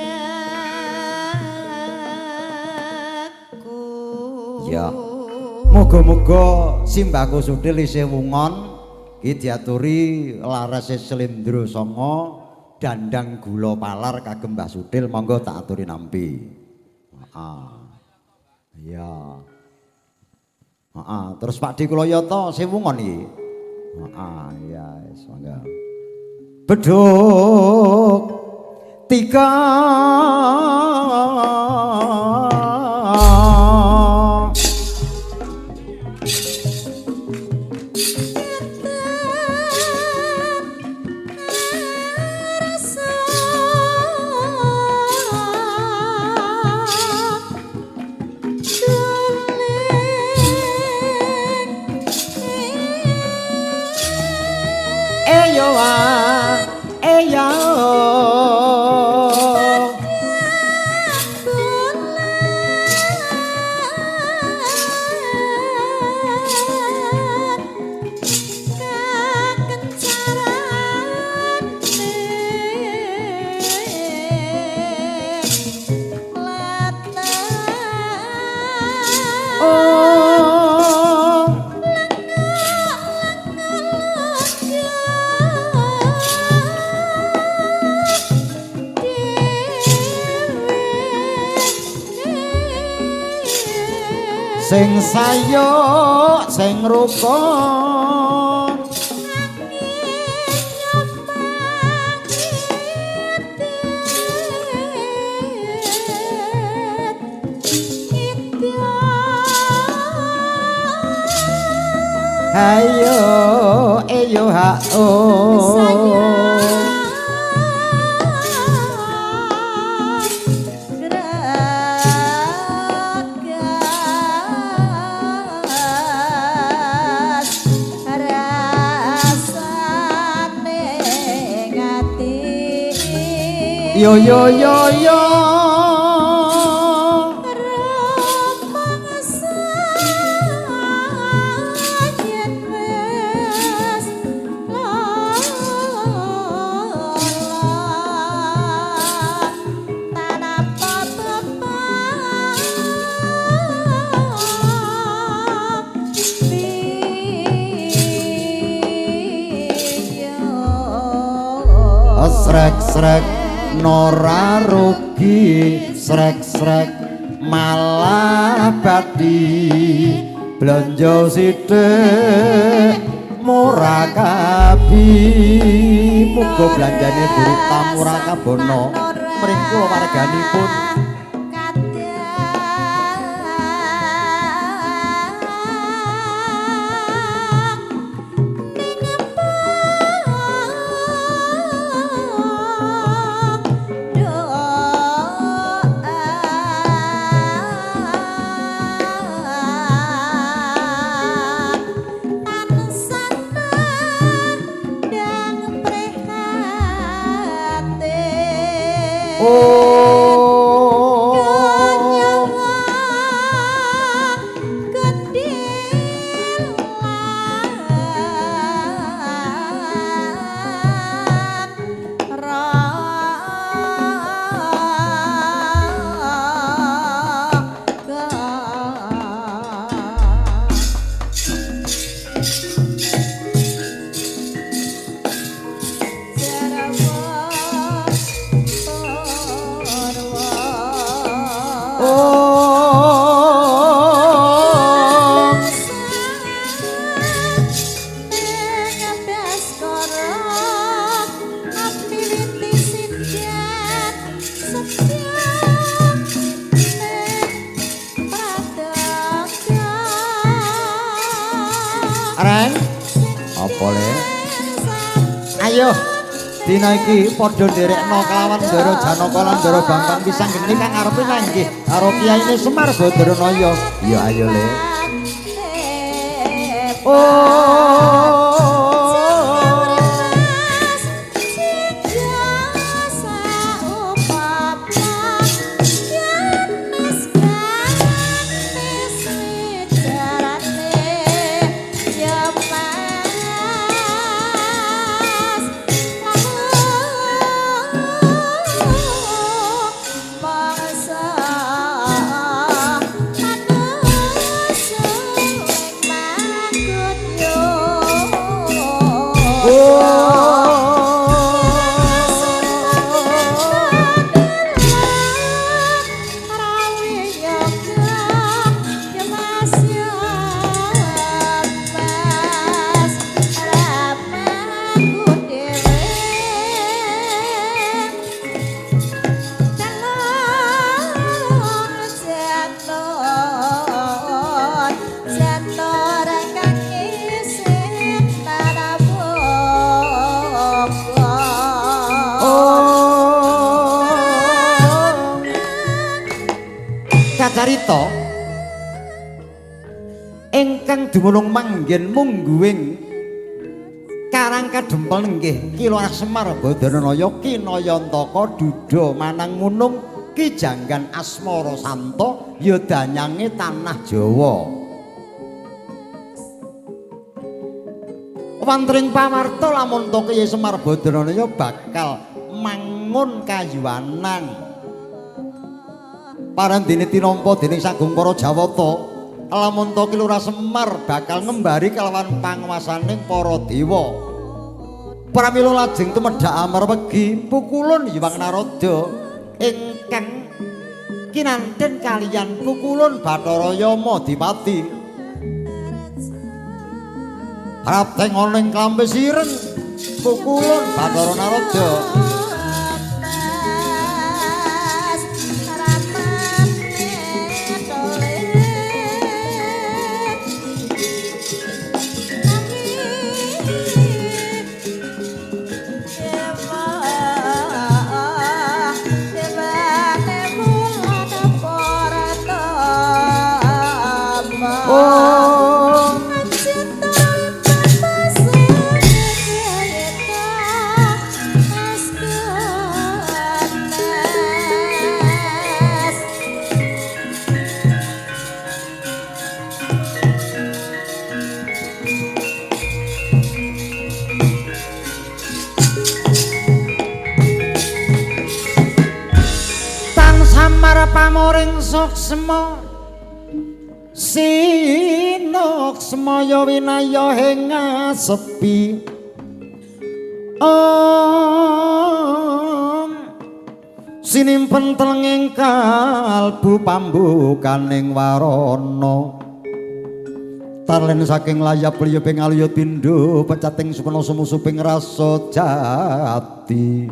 Ya. Muga-muga simbahku Suthil isih wungon iki diaturi larase Slendro Sanga dandang gula palar kagem Mbah Suthil, monggo tak aturi nampi. Heeh. Iya. Heeh, terus Pak Di Kulayata sing wungon iki. Heeh, iya wis monggo. Beduk tiga. Rasa suling. Eyo ah, eyo. Oh. Sing sayuk sing rukun. Hayo eyo ha oh. Rasane ngati. Yo yo yo yo. Srek-srek nora rugi, srek-srek malah bathi. Blonjo sithik murah kabi. Muga blanjane burita murah kabono mring kula warganipun. Ayo dina iki padha nderekno kelawan Ndara Janaka lan Ndara Bambang pisanggeni kang arepe manggih karo kiyaine Semar Badranaya. Ya ayo le. Kacarita ingkang dumunung manggen mungguing Karang Kadempel nenggih Ki Lurah Semar Badranaya Kinayantaka Duda Manang Munung Ki Janggan Asmara Santa ya danyange tanah Jawa. Wantring pawarta lamun to Kyai Semar Badranaya bakal mangun kayuwanan. Parandene tinampa dening sagung para Jawata, lamun to Ki Lurah Semar bakal ngembari kelawan panguwasaning para dewa. Pramila lajeng tumedhak amarwegi pukulun Hyang Narada ingkang kinanten kaliyan pukulun Bathara Yama Dipati. Prapteng ana ing klambi sireng pukulun Bathara Narada. Pamoring suksma sinuksmaya winaya ing ngasepi. Oh. Sinimpen telenging kalbu pambukaning warana. Tarlen saking layap liyuping aluyut pindho pecating supena sumusuping rasa jati.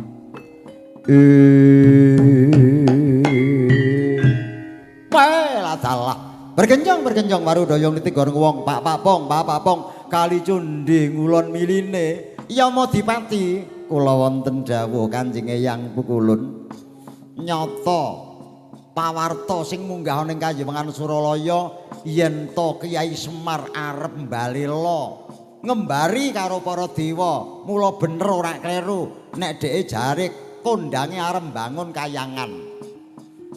Wah, dalah. Bergenjong-bergenjong warudaya niti goreng wong Pak Pak Pong, Pak Pak Pong kali cundhi ngulon miline. Yamadipati kula wonten dawuh Kanjeng Eyang Pukulun. Nyata pawarta sing munggah ning Kayiwangan Suralaya yen to Kyai Semar arep mbalela ngembari karo para dewa, mula bener ora kleru nek dheke jare kondange arep mbangun kayangan.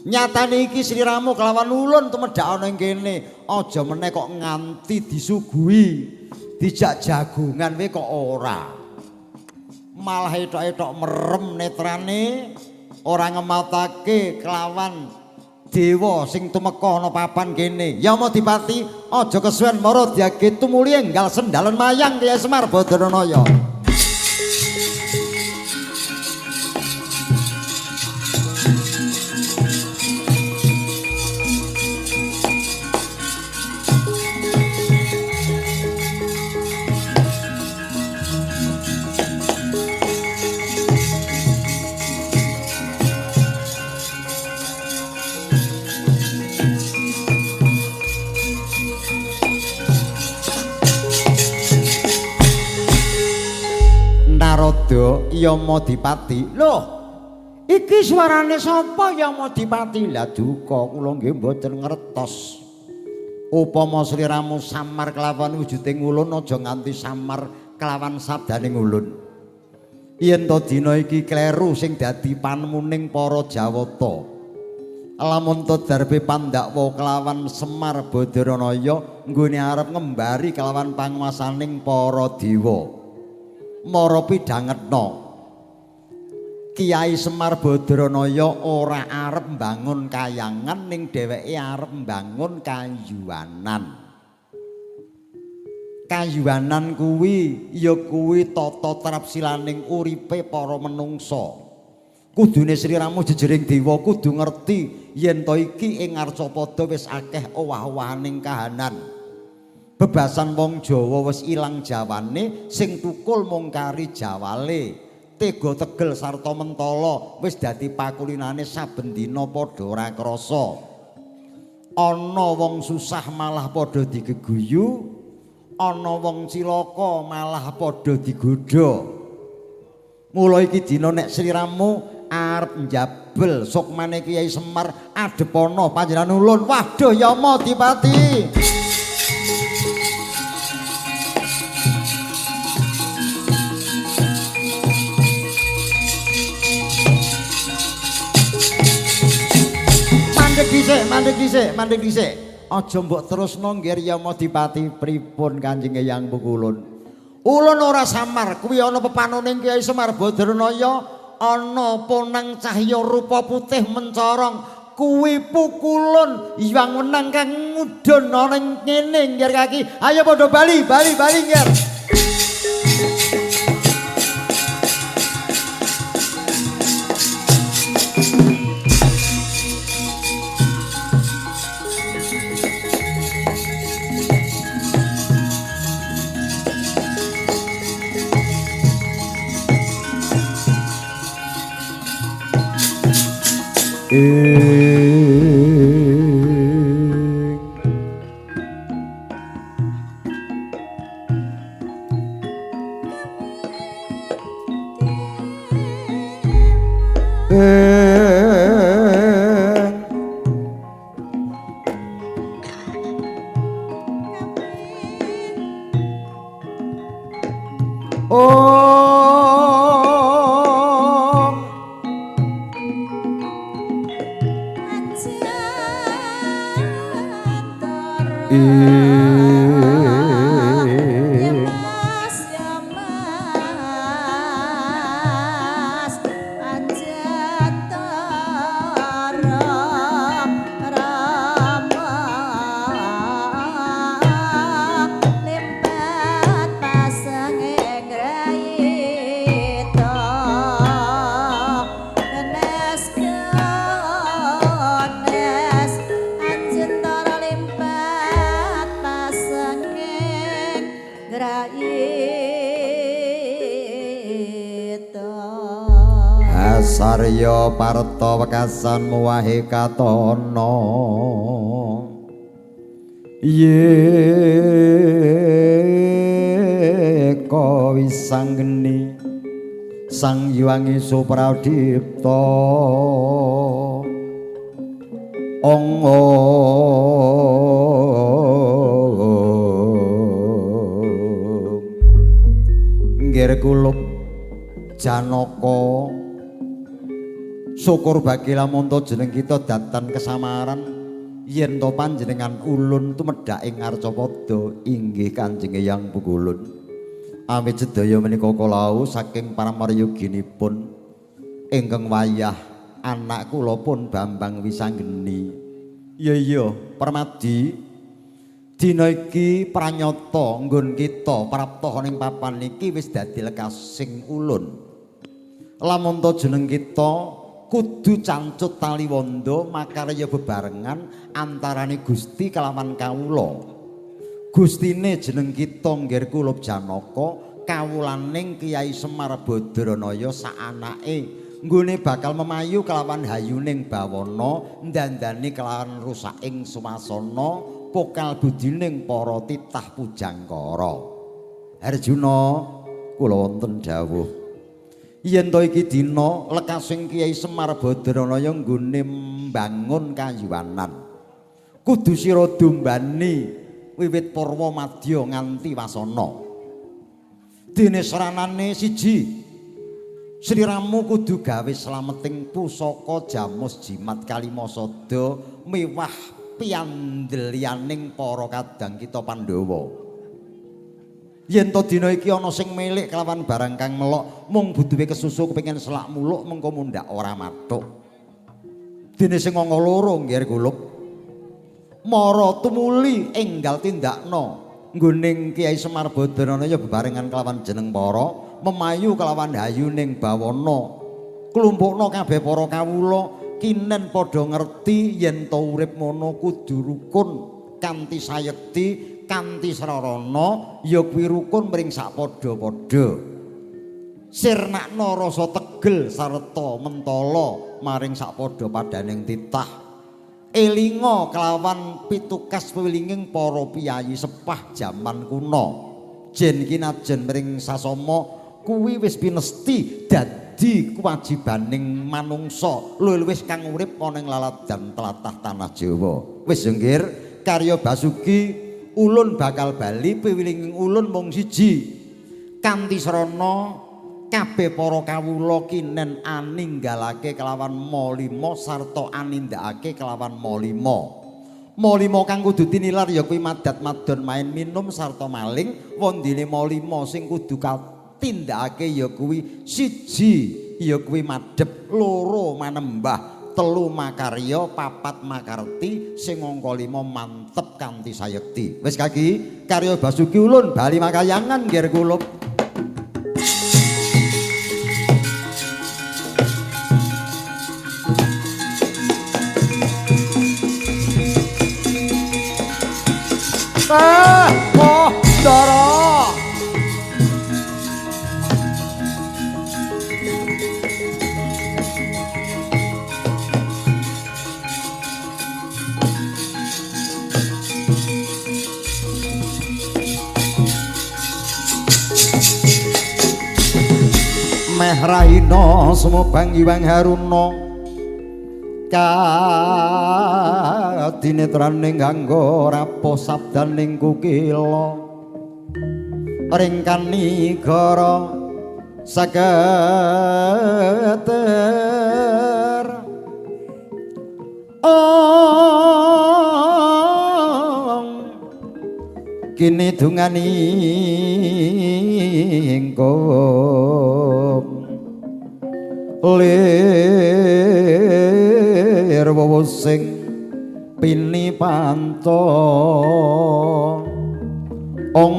Nyatane iki sliramu kelawan ulun tumedhak ana ing kene, aja meneh kok nganti disuguhi dijak jagongan we kok ora. Malah etok-etok merem netrane ora ngematake kelawan dewa sing tumeka ana papan kene. Yamadipati aja kesuwen mara diage tumuli enggal sendalen mayang Kyai Semar Badranaya. Narada Yamadipati. Loh, iki suarane sapa Yamadipati? Lah duka kula nggih mboten ngertos. Upama sliramu samar kelawan wujuding ulun aja nganti samar kelawan sabdaning ulun. Yen to dina iki kleru sing dadi panemuning para Jawata. Lamun to darbe pandakwa kelawan Semar Badranaya nggone arep ngembari kelawan panguwasaning para dewa. Mara pidhangetna Kyai Semar Badranaya ora arep mbangun kayangan ning dheweke arep mbangun kayuwanan. Kayuwanan kuwi ya kuwi tata trapsilaning uripe para menungsa. Kudune sliramu jejering dewa kudu ngerti yen to iki ing Ngarcapada wis akeh owah-owahaning kahanan. Bebasan wong Jawa wis ilang jawane, sing tukul mung kari jawale. Tega tegel sarta mentala wis dadi pakulinane saben dina padha ora krasa. Ana wong susah malah padha digeguyu, ana wong cilaka malah padha digodha. Mula iki dina nek sliramu arep njabel sukmane Kyai Semar adepana panjenengan ulun. Waduh Yamadipati. Mandek dhisik, mandek dhisik. Aja mbok terusno nggir Yamadipati pripun Kanjeng Eyang Pukulun. Ulun ora samar, kuwi ana pepanoning Kyai Semar Badranaya, ana ponang cahya rupa putih mencorong, kuwi pukulun hyang wenang kang ngudhun ana ing ngene nggir kaki. Ayo padha bali, bali, bali nggir. Om Aja Sarya parta wekasan muwahe katana yeka wisanggeni Sang Hyang Supradipta ong nggir kulup Janaka syukur bagi lamun jeneng kita datan kesamaran yen to panjenengan ulun tumedhak ing Arcapada inggih Kanjeng Eyang Pungulun. Awit sedaya menika kala saking paramaryoginipun ingkang wayah anak kula pun Bambang Wisanggeni. Iya iya Permadi, dina iki pranyata nggon kita prapta ning papan iki wis dadi lekasing ulun. Lamun to jeneng kita kudu cancut taliwondo makarya bebarengan antarane Gusti kelawan kawula. Gustine jeneng kita nggir kulup Janaka, kawulaning Kyai Semar Badranaya saanake nggone bakal memayu kelawan hayuning bawana, ndandani kelawan rusaking swasana, pokal budining para titah pujangkara. Arjuna, kula wonten dawuh. Yen to iki dina lekasing Kyai Semar Badranaya nggone mbangun kayuwanan. Kudu sira dombani wiwit purwa madya nganti wasana. Dene sranane siji, sliramu kudu gawe slameting pusaka jamus jimat kalimasada miwah piandelianing para kadang kita Pandhawa. Yen to dina iki ana sing milik kelawan barang kang melok mung butuhe kesusu kepengin selak muluk mengko mundhak ora mathuk. Dene sing angka loro nggih kulup mara tumuli enggal tindakno nggoning Kyai Semar Badranaya bebarengan kelawan jeneng para memayu kelawan hayuning bawana klumpukna kabeh para kawula kinen padha ngerti yen to urip mono kudu rukun kanthi sayekti kanthi srarana ya kuwi rukun mring sak padha-padha. Sirnakna rasa tegel sarta mentala maring sak padha padaning titah. Elinga kelawan pitukas wiwilinging para piyayi sepah jaman kuna. Jen kinajen mring sasama kuwi wis pinesti dadi kewajibaning manungsa luwih kang urip ana ing laladan tlatah tanah Jawa. Wis nggir karya Basuki ulun bakal bali piwilinging ulun mung siji kanthi srana kabeh para kawula kinen aninggalake kelawan ma lima sarta anindakake kelawan ma lima. Ma lima kang kudu tinilar ya kuwi madat madon main minum sarta maling. Wondene ma lima sing kudu katindakake ya kuwi siji ya kuwi madhep, loro manembah, telu makarya, papat makarti, sing angka 5 mantep kanthi sayekti. Wis kaki karya Basuki ulun bali makayangan nggir kulup. Ah, oh, Ndara. Meh rahina sumubang Hyang Haruna kadinetraning nganggo rapuh sabdaning kukila ringkani gara saketer ong kini dungani ingkung lir wowo sing pini panto ong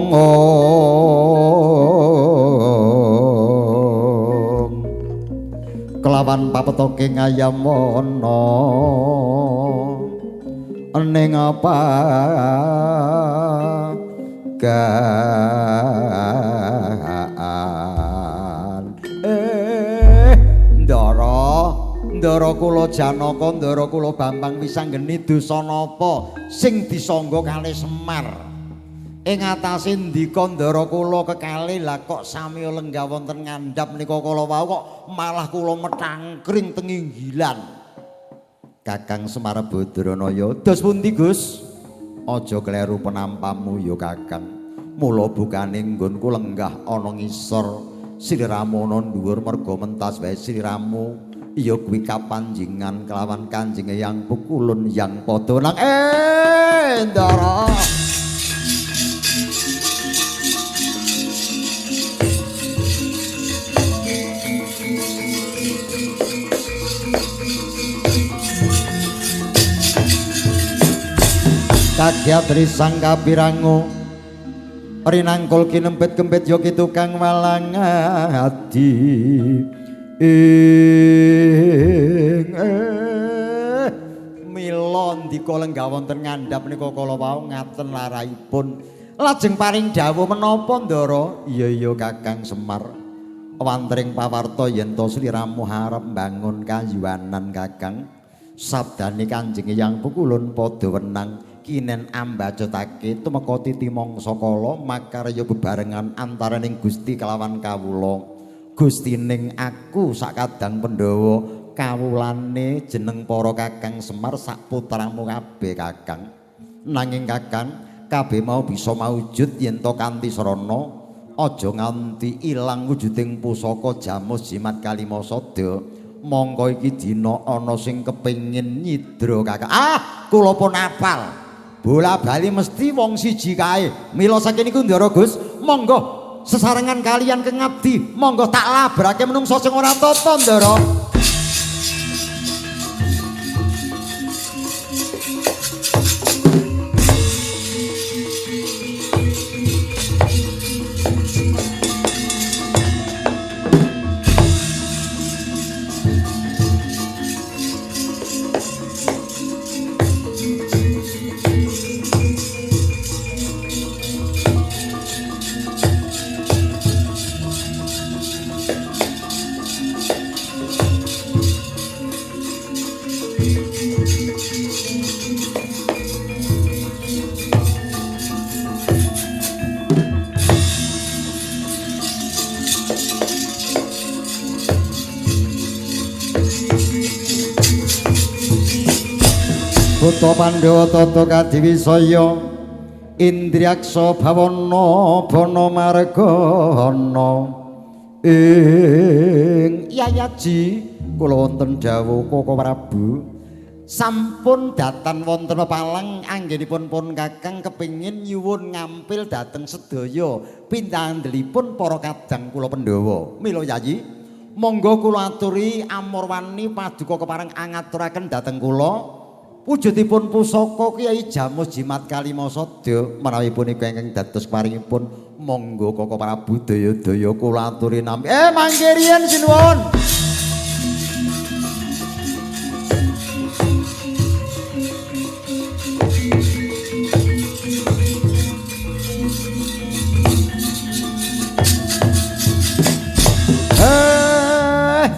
kelawan papetoke ngayamono ning apa gaan Ndara. Ndara kula Janaka, ndara kula Bambang wisanggeni dosa napa sing disangga kalih Semar. Ing atase ndika ndara kula kekalih lah kok samiya lenggah wonten ngandhap nika kala wau kok malah kula metangkring teng inggilan. Kakang Semar Badranaya, dos pundi Gus? Aja kleru penampamu ya Kakang. Mula bukane nggonku lenggah ana ngisor sliramu ana dhuwur merga mentas wae sliramu. Ya kuwi kapanjingan kelawan Kanjeng Eyang Pukulun yang padha nang ndara. Kagyatri sang kapirango rinangkul kinempit kempit ya ki tukang walang adi ing mila ndika lenggah wonten ngandhap nika kala wau ngaten larahipun lajeng paring dawuh menapa ndara? Iya iya Kakang Semar, wantring pawarta yen to sliramu arep mbangun kayuwanan Kakang. Sabdane Kanjeng Eyang Pukulun padha wenang kinen ambacutake tumeka titi mangsa kala makarya bebarengan antaraning Gusti kelawan kawula. Gustining aku sakadang Pandhawa kawulane jeneng para Kakang Semar sak putramu kabeh Kakang. Nanging Kakang kabeh mau bisa maujud yen to kanthi srana aja nganti ilang wujuding pusaka jamus jimat kalimasada. Mongko iki dina ana sing kepengin nyidra Kakang. Ah, kula pun apal. Bola bali mesti wong siji kae. Mila saking niku ndara Gus, monggo sesarengan kalian kengabdi, monggo tak labrake menungso sing ora tata ndara. Buta Pandhawa tata kadiwisaya Indriyaksa bawana bana margana ing Yayaji kula wonten dawuh Koko Prabu sampun datan wonten pepalang anggenipun pun Kakang kepingin nyuwun ngampil dhateng sedaya pintandelipun para kadang kula Pandhawa. Mila Yayi monggo kula aturi amurwani paduka kepareng angaturaken dhateng kula wujudipun pusaka Kyai Jamus Jimat Kalimasada menawi punika ingkang dados paringipun monggo Koko Prabu daya-daya kula aturi nampi. Mangke riyen sinuwun.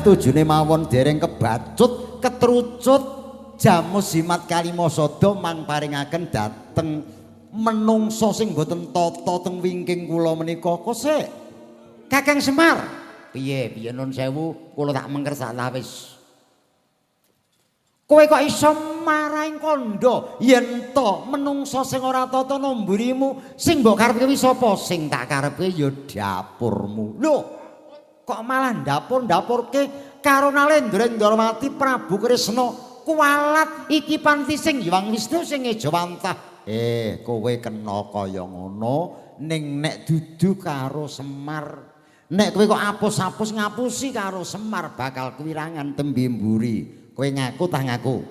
Tujune mawon dereng kebacut ketrucut Jamus Jimat Kalimasada mang paringaken dhateng menungsa sing boten tata teng wingking kula menika. Kosek Kakang Semar piye piye nun sewu kula tak mengker sak lawis. Kowe kok iso maraing kandha yen to menungsa sing ora tata namburimu sing mbok karepke kuwi sapa? Sing tak karepke ya dapurmu. Lho kok malah dapur-dapurke karo Nalendra Ndrawati Prabu Kresna kualat iki panti sing Hyang Wisnu sing ejawantah. Kowe kena kaya ngono ning nek dudu karo Semar. Nek kowe kok apus-apus ngapusi karo Semar bakal kuwirangan tembe mburi. Kowe ngaku tah ngaku?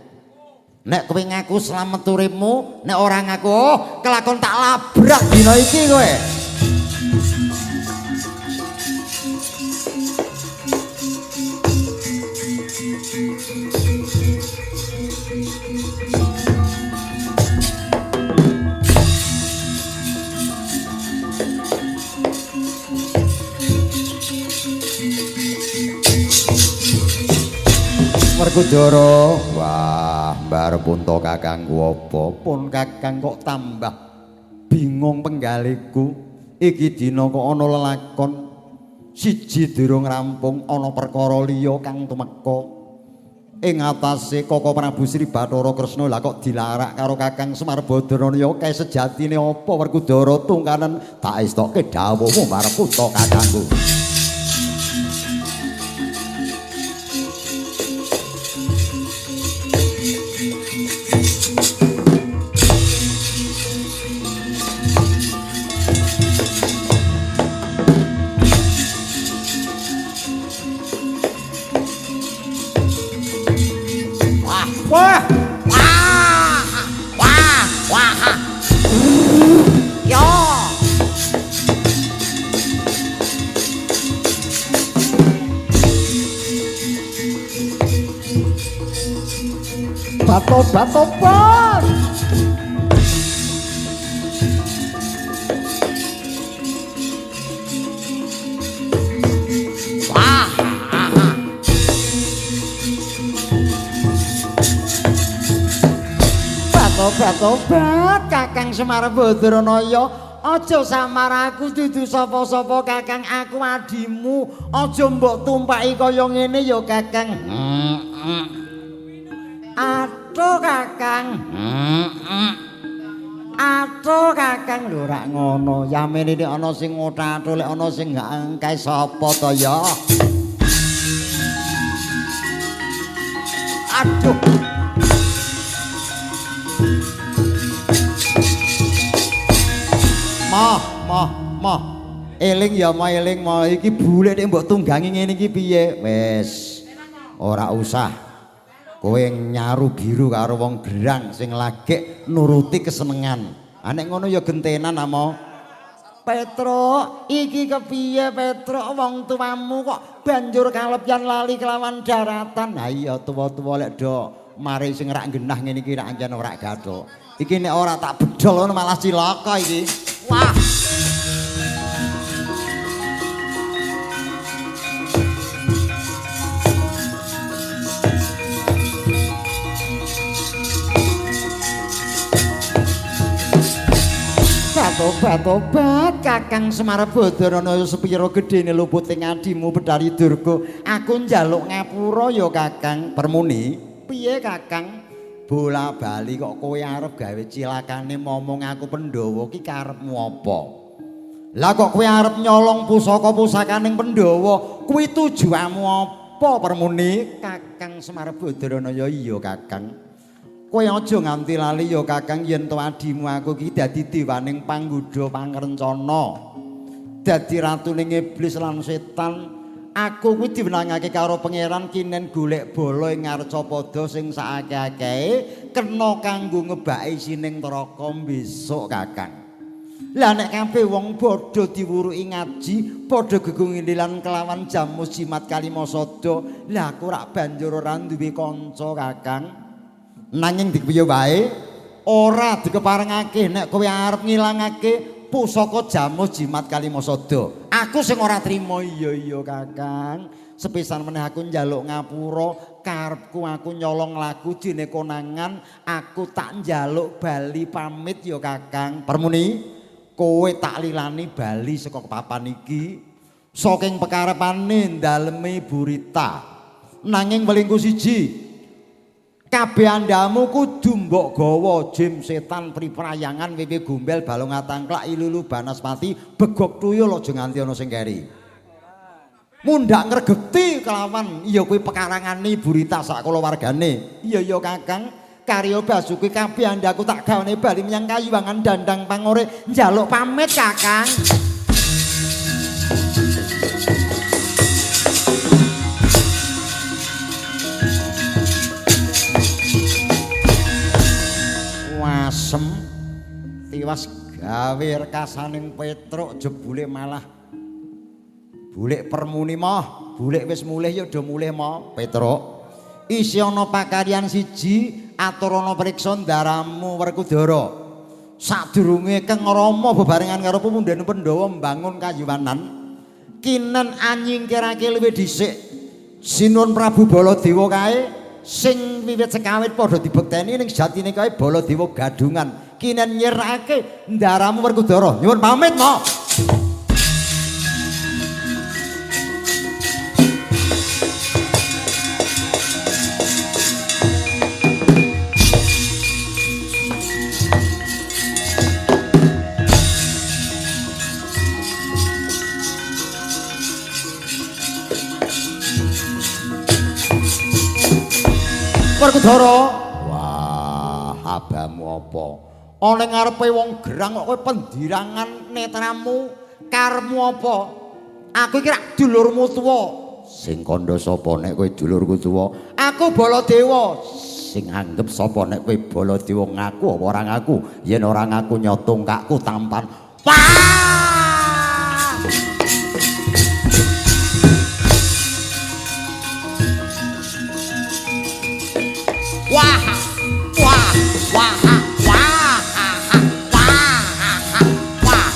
Nek kowe ngaku slamet uripmu, nek ora ngaku oh kelakon tak labrak dina iki kowe. Werkudara, wah, Mbah Punta kakangku apa? Pun kakang kok tambah bingung penggaliku. Iki dina kok ana lelakon siji durung rampung ana perkara liya kang tumeka. Ing atase Koko Prabu Sri Bathara Kresna lah kok dilarak karo Kakang Semar Badranaya kae sejatine apa Werkudara tungkanen tak estoke dawuhmu Mbah Punta kakangku. Wah, wah, wah, wah. Yo. Bato-bato pon. Wah. Tobat-tobat Kakang Semar Badranaya, aja samar aku dudu sapa-sapa Kakang, aku adimu, aja mbok tumpaki kaya ngene ya Kakang. Aduh Kakang. Aduh Kakang, lho rak ngono. Yamene nek ana sing ngothak-athuk, lek ana sing gak engkae sapa to ya? Aduh. Moh, moh, moh. Eling ya, moh, eling, moh. Iki bulet nek mbok tunggangi ngene iki piye? Wis. Ora usah. Kowe nyaru biru karo wong gerang sing lagek nuruti kesenengan. Ah nek ngono ya gentenan amo. Petruk, iki kepiye Petruk wong tuamu kok banjur kalepyan lali kelawan daratan. Ha iya tuwa-tuwa lek do mari sing rak genah ngene iki rak ancen ora gathuk. Iki nek ora tak bedol ngono malah cilaka iki. Wah. Tobat-tobat Kakang Semar Badranaya sepira gedene luputing adimu Bedari Durga. Aku njaluk ngapura ya Kakang. Permuni, piye Kakang? Bola bali kok kowe arep gawe cilakane momong aku Pandhawa ki karepmu apa? Lah kok kowe arep nyolong pusaka pusakaning Pandhawa, kuwi tujuanmu apa Permuni? Kakang Semar Badranaya iya Kakang. Kowe aja nganti lali ya Kakang yen to adimu aku iki dadi dewaning panggoda pangrencana. Dadi ratuning iblis lan setan. Aku kuwi diwenangake karo pangeran kinen golek bala ing Ngarcapada sing saakeh-akehe kena kanggo ngebaki sining neraka besok Kakang. Lah nek kabeh wong padha diwuruki ngaji, padha gegungilan kelawan jamus jimat kalima sada, lah aku rak banjur ora duwe kanca Kakang. Nanging dikepiye wae ora dikeparengake nek kowe arep ngilangake pusaka jamus jimat kalima sada. Aku sing ora trima. Iya iya Kakang. Sepisan meneh aku njaluk ngapura, karepku aku nyolong lagu dene konangan, aku tak njaluk bali pamit ya Kakang. Permuni, kowe tak lilani bali saka papan iki saking pekarepane ndaleme Burita. Nanging welingku siji, kabeh andamu kudu mbok gawa jim setan priprayangan wiwi gombel balung atangklak ilulu banaspati begok tuyul aja nganti ana sing keri. Mundhak ngregeti kelawan iya kuwi pekarangane Burita sak kulawargane. Iya iya Kakang, karya Basuki kabeh andaku tak gawane bali menyang Kayuwangan Dandang Pangore njaluk pamit Kakang. Asem tiwas gawe rekasaning Petruk jebule malah bulik Permuni moh, bulik wis mulih ya do mulih moh Petruk. Isih ana pakaryan siji aturana priksa ndaramu Werkudara. Sadurunge Kang Rama bebarengan karo pemundhane Pandhawa mbangun kayuwanan, kinen anyingkirake luwih dhisik Sinuwun Prabu Baladewa kae Sing wiwit sekawit padha dibekteni ning sejatine kae Baladewa gadungan. Kinen nyirnakake ndaramu Werkudara. Nyuwun pamit, Mo. Werkudara. Wah, abamu apa? Ana ing ngarepe wong gerang kok kowe pendirangan netramu, karepmu apa? Aku iki rak dulurmu tuwa. Sing kandha sapa nek kowe dulurku tuwa? Aku Baladewa. Sing anggep sapa nek kowe Baladewa ngaku apa ora ngaku? Yen ora ngaku nyotongkakku tampan. Wah! Wah! Wah! Wah! Wah! Wah! Wah!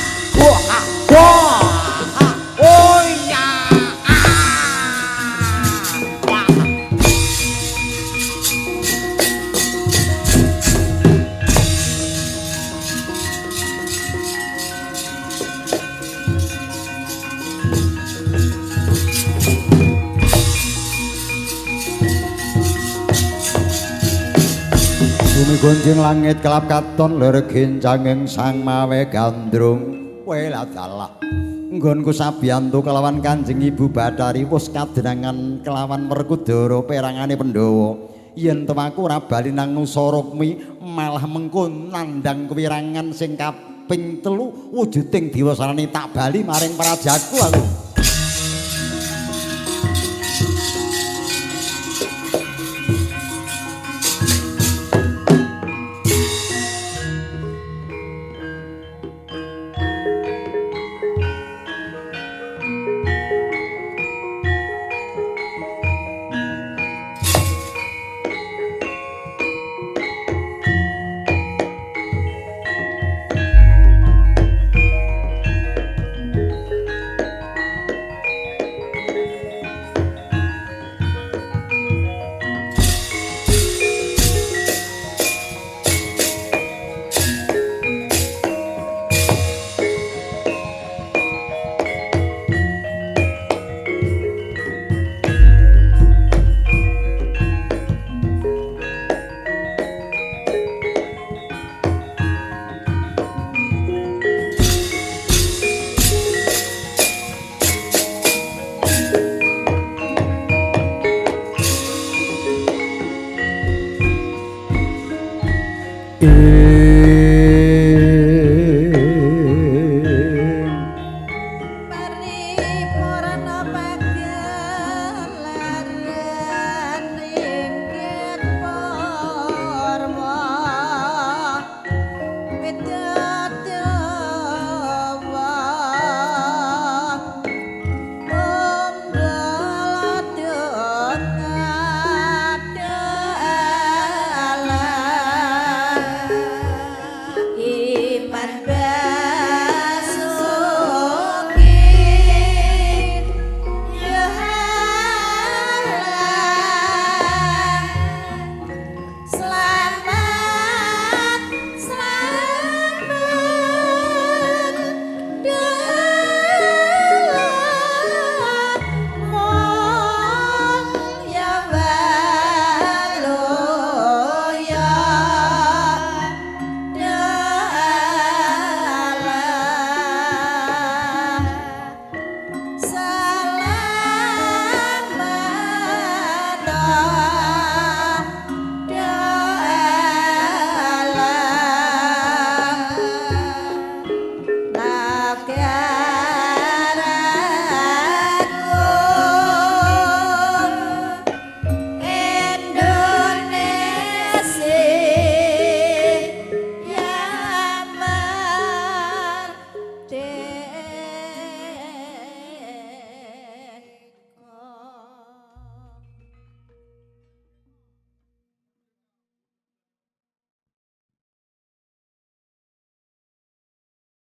Wah! Wah! Oh ya! Wah! Bumi gonjing langit kelap katon lir gencanging sang mawe gandrung. Kowe ladalah. Nggonku sabiyantu kelawan Kanjeng Ibu Bathari wis kadenangan kelawan Werkudara perangane Pandhawa. Yen tuwaku ora bali nang Nusa Rukmi malah mengko nandhang kewirangan sing kaping 3 wujuding diwasarane tak bali maring prajaku aku.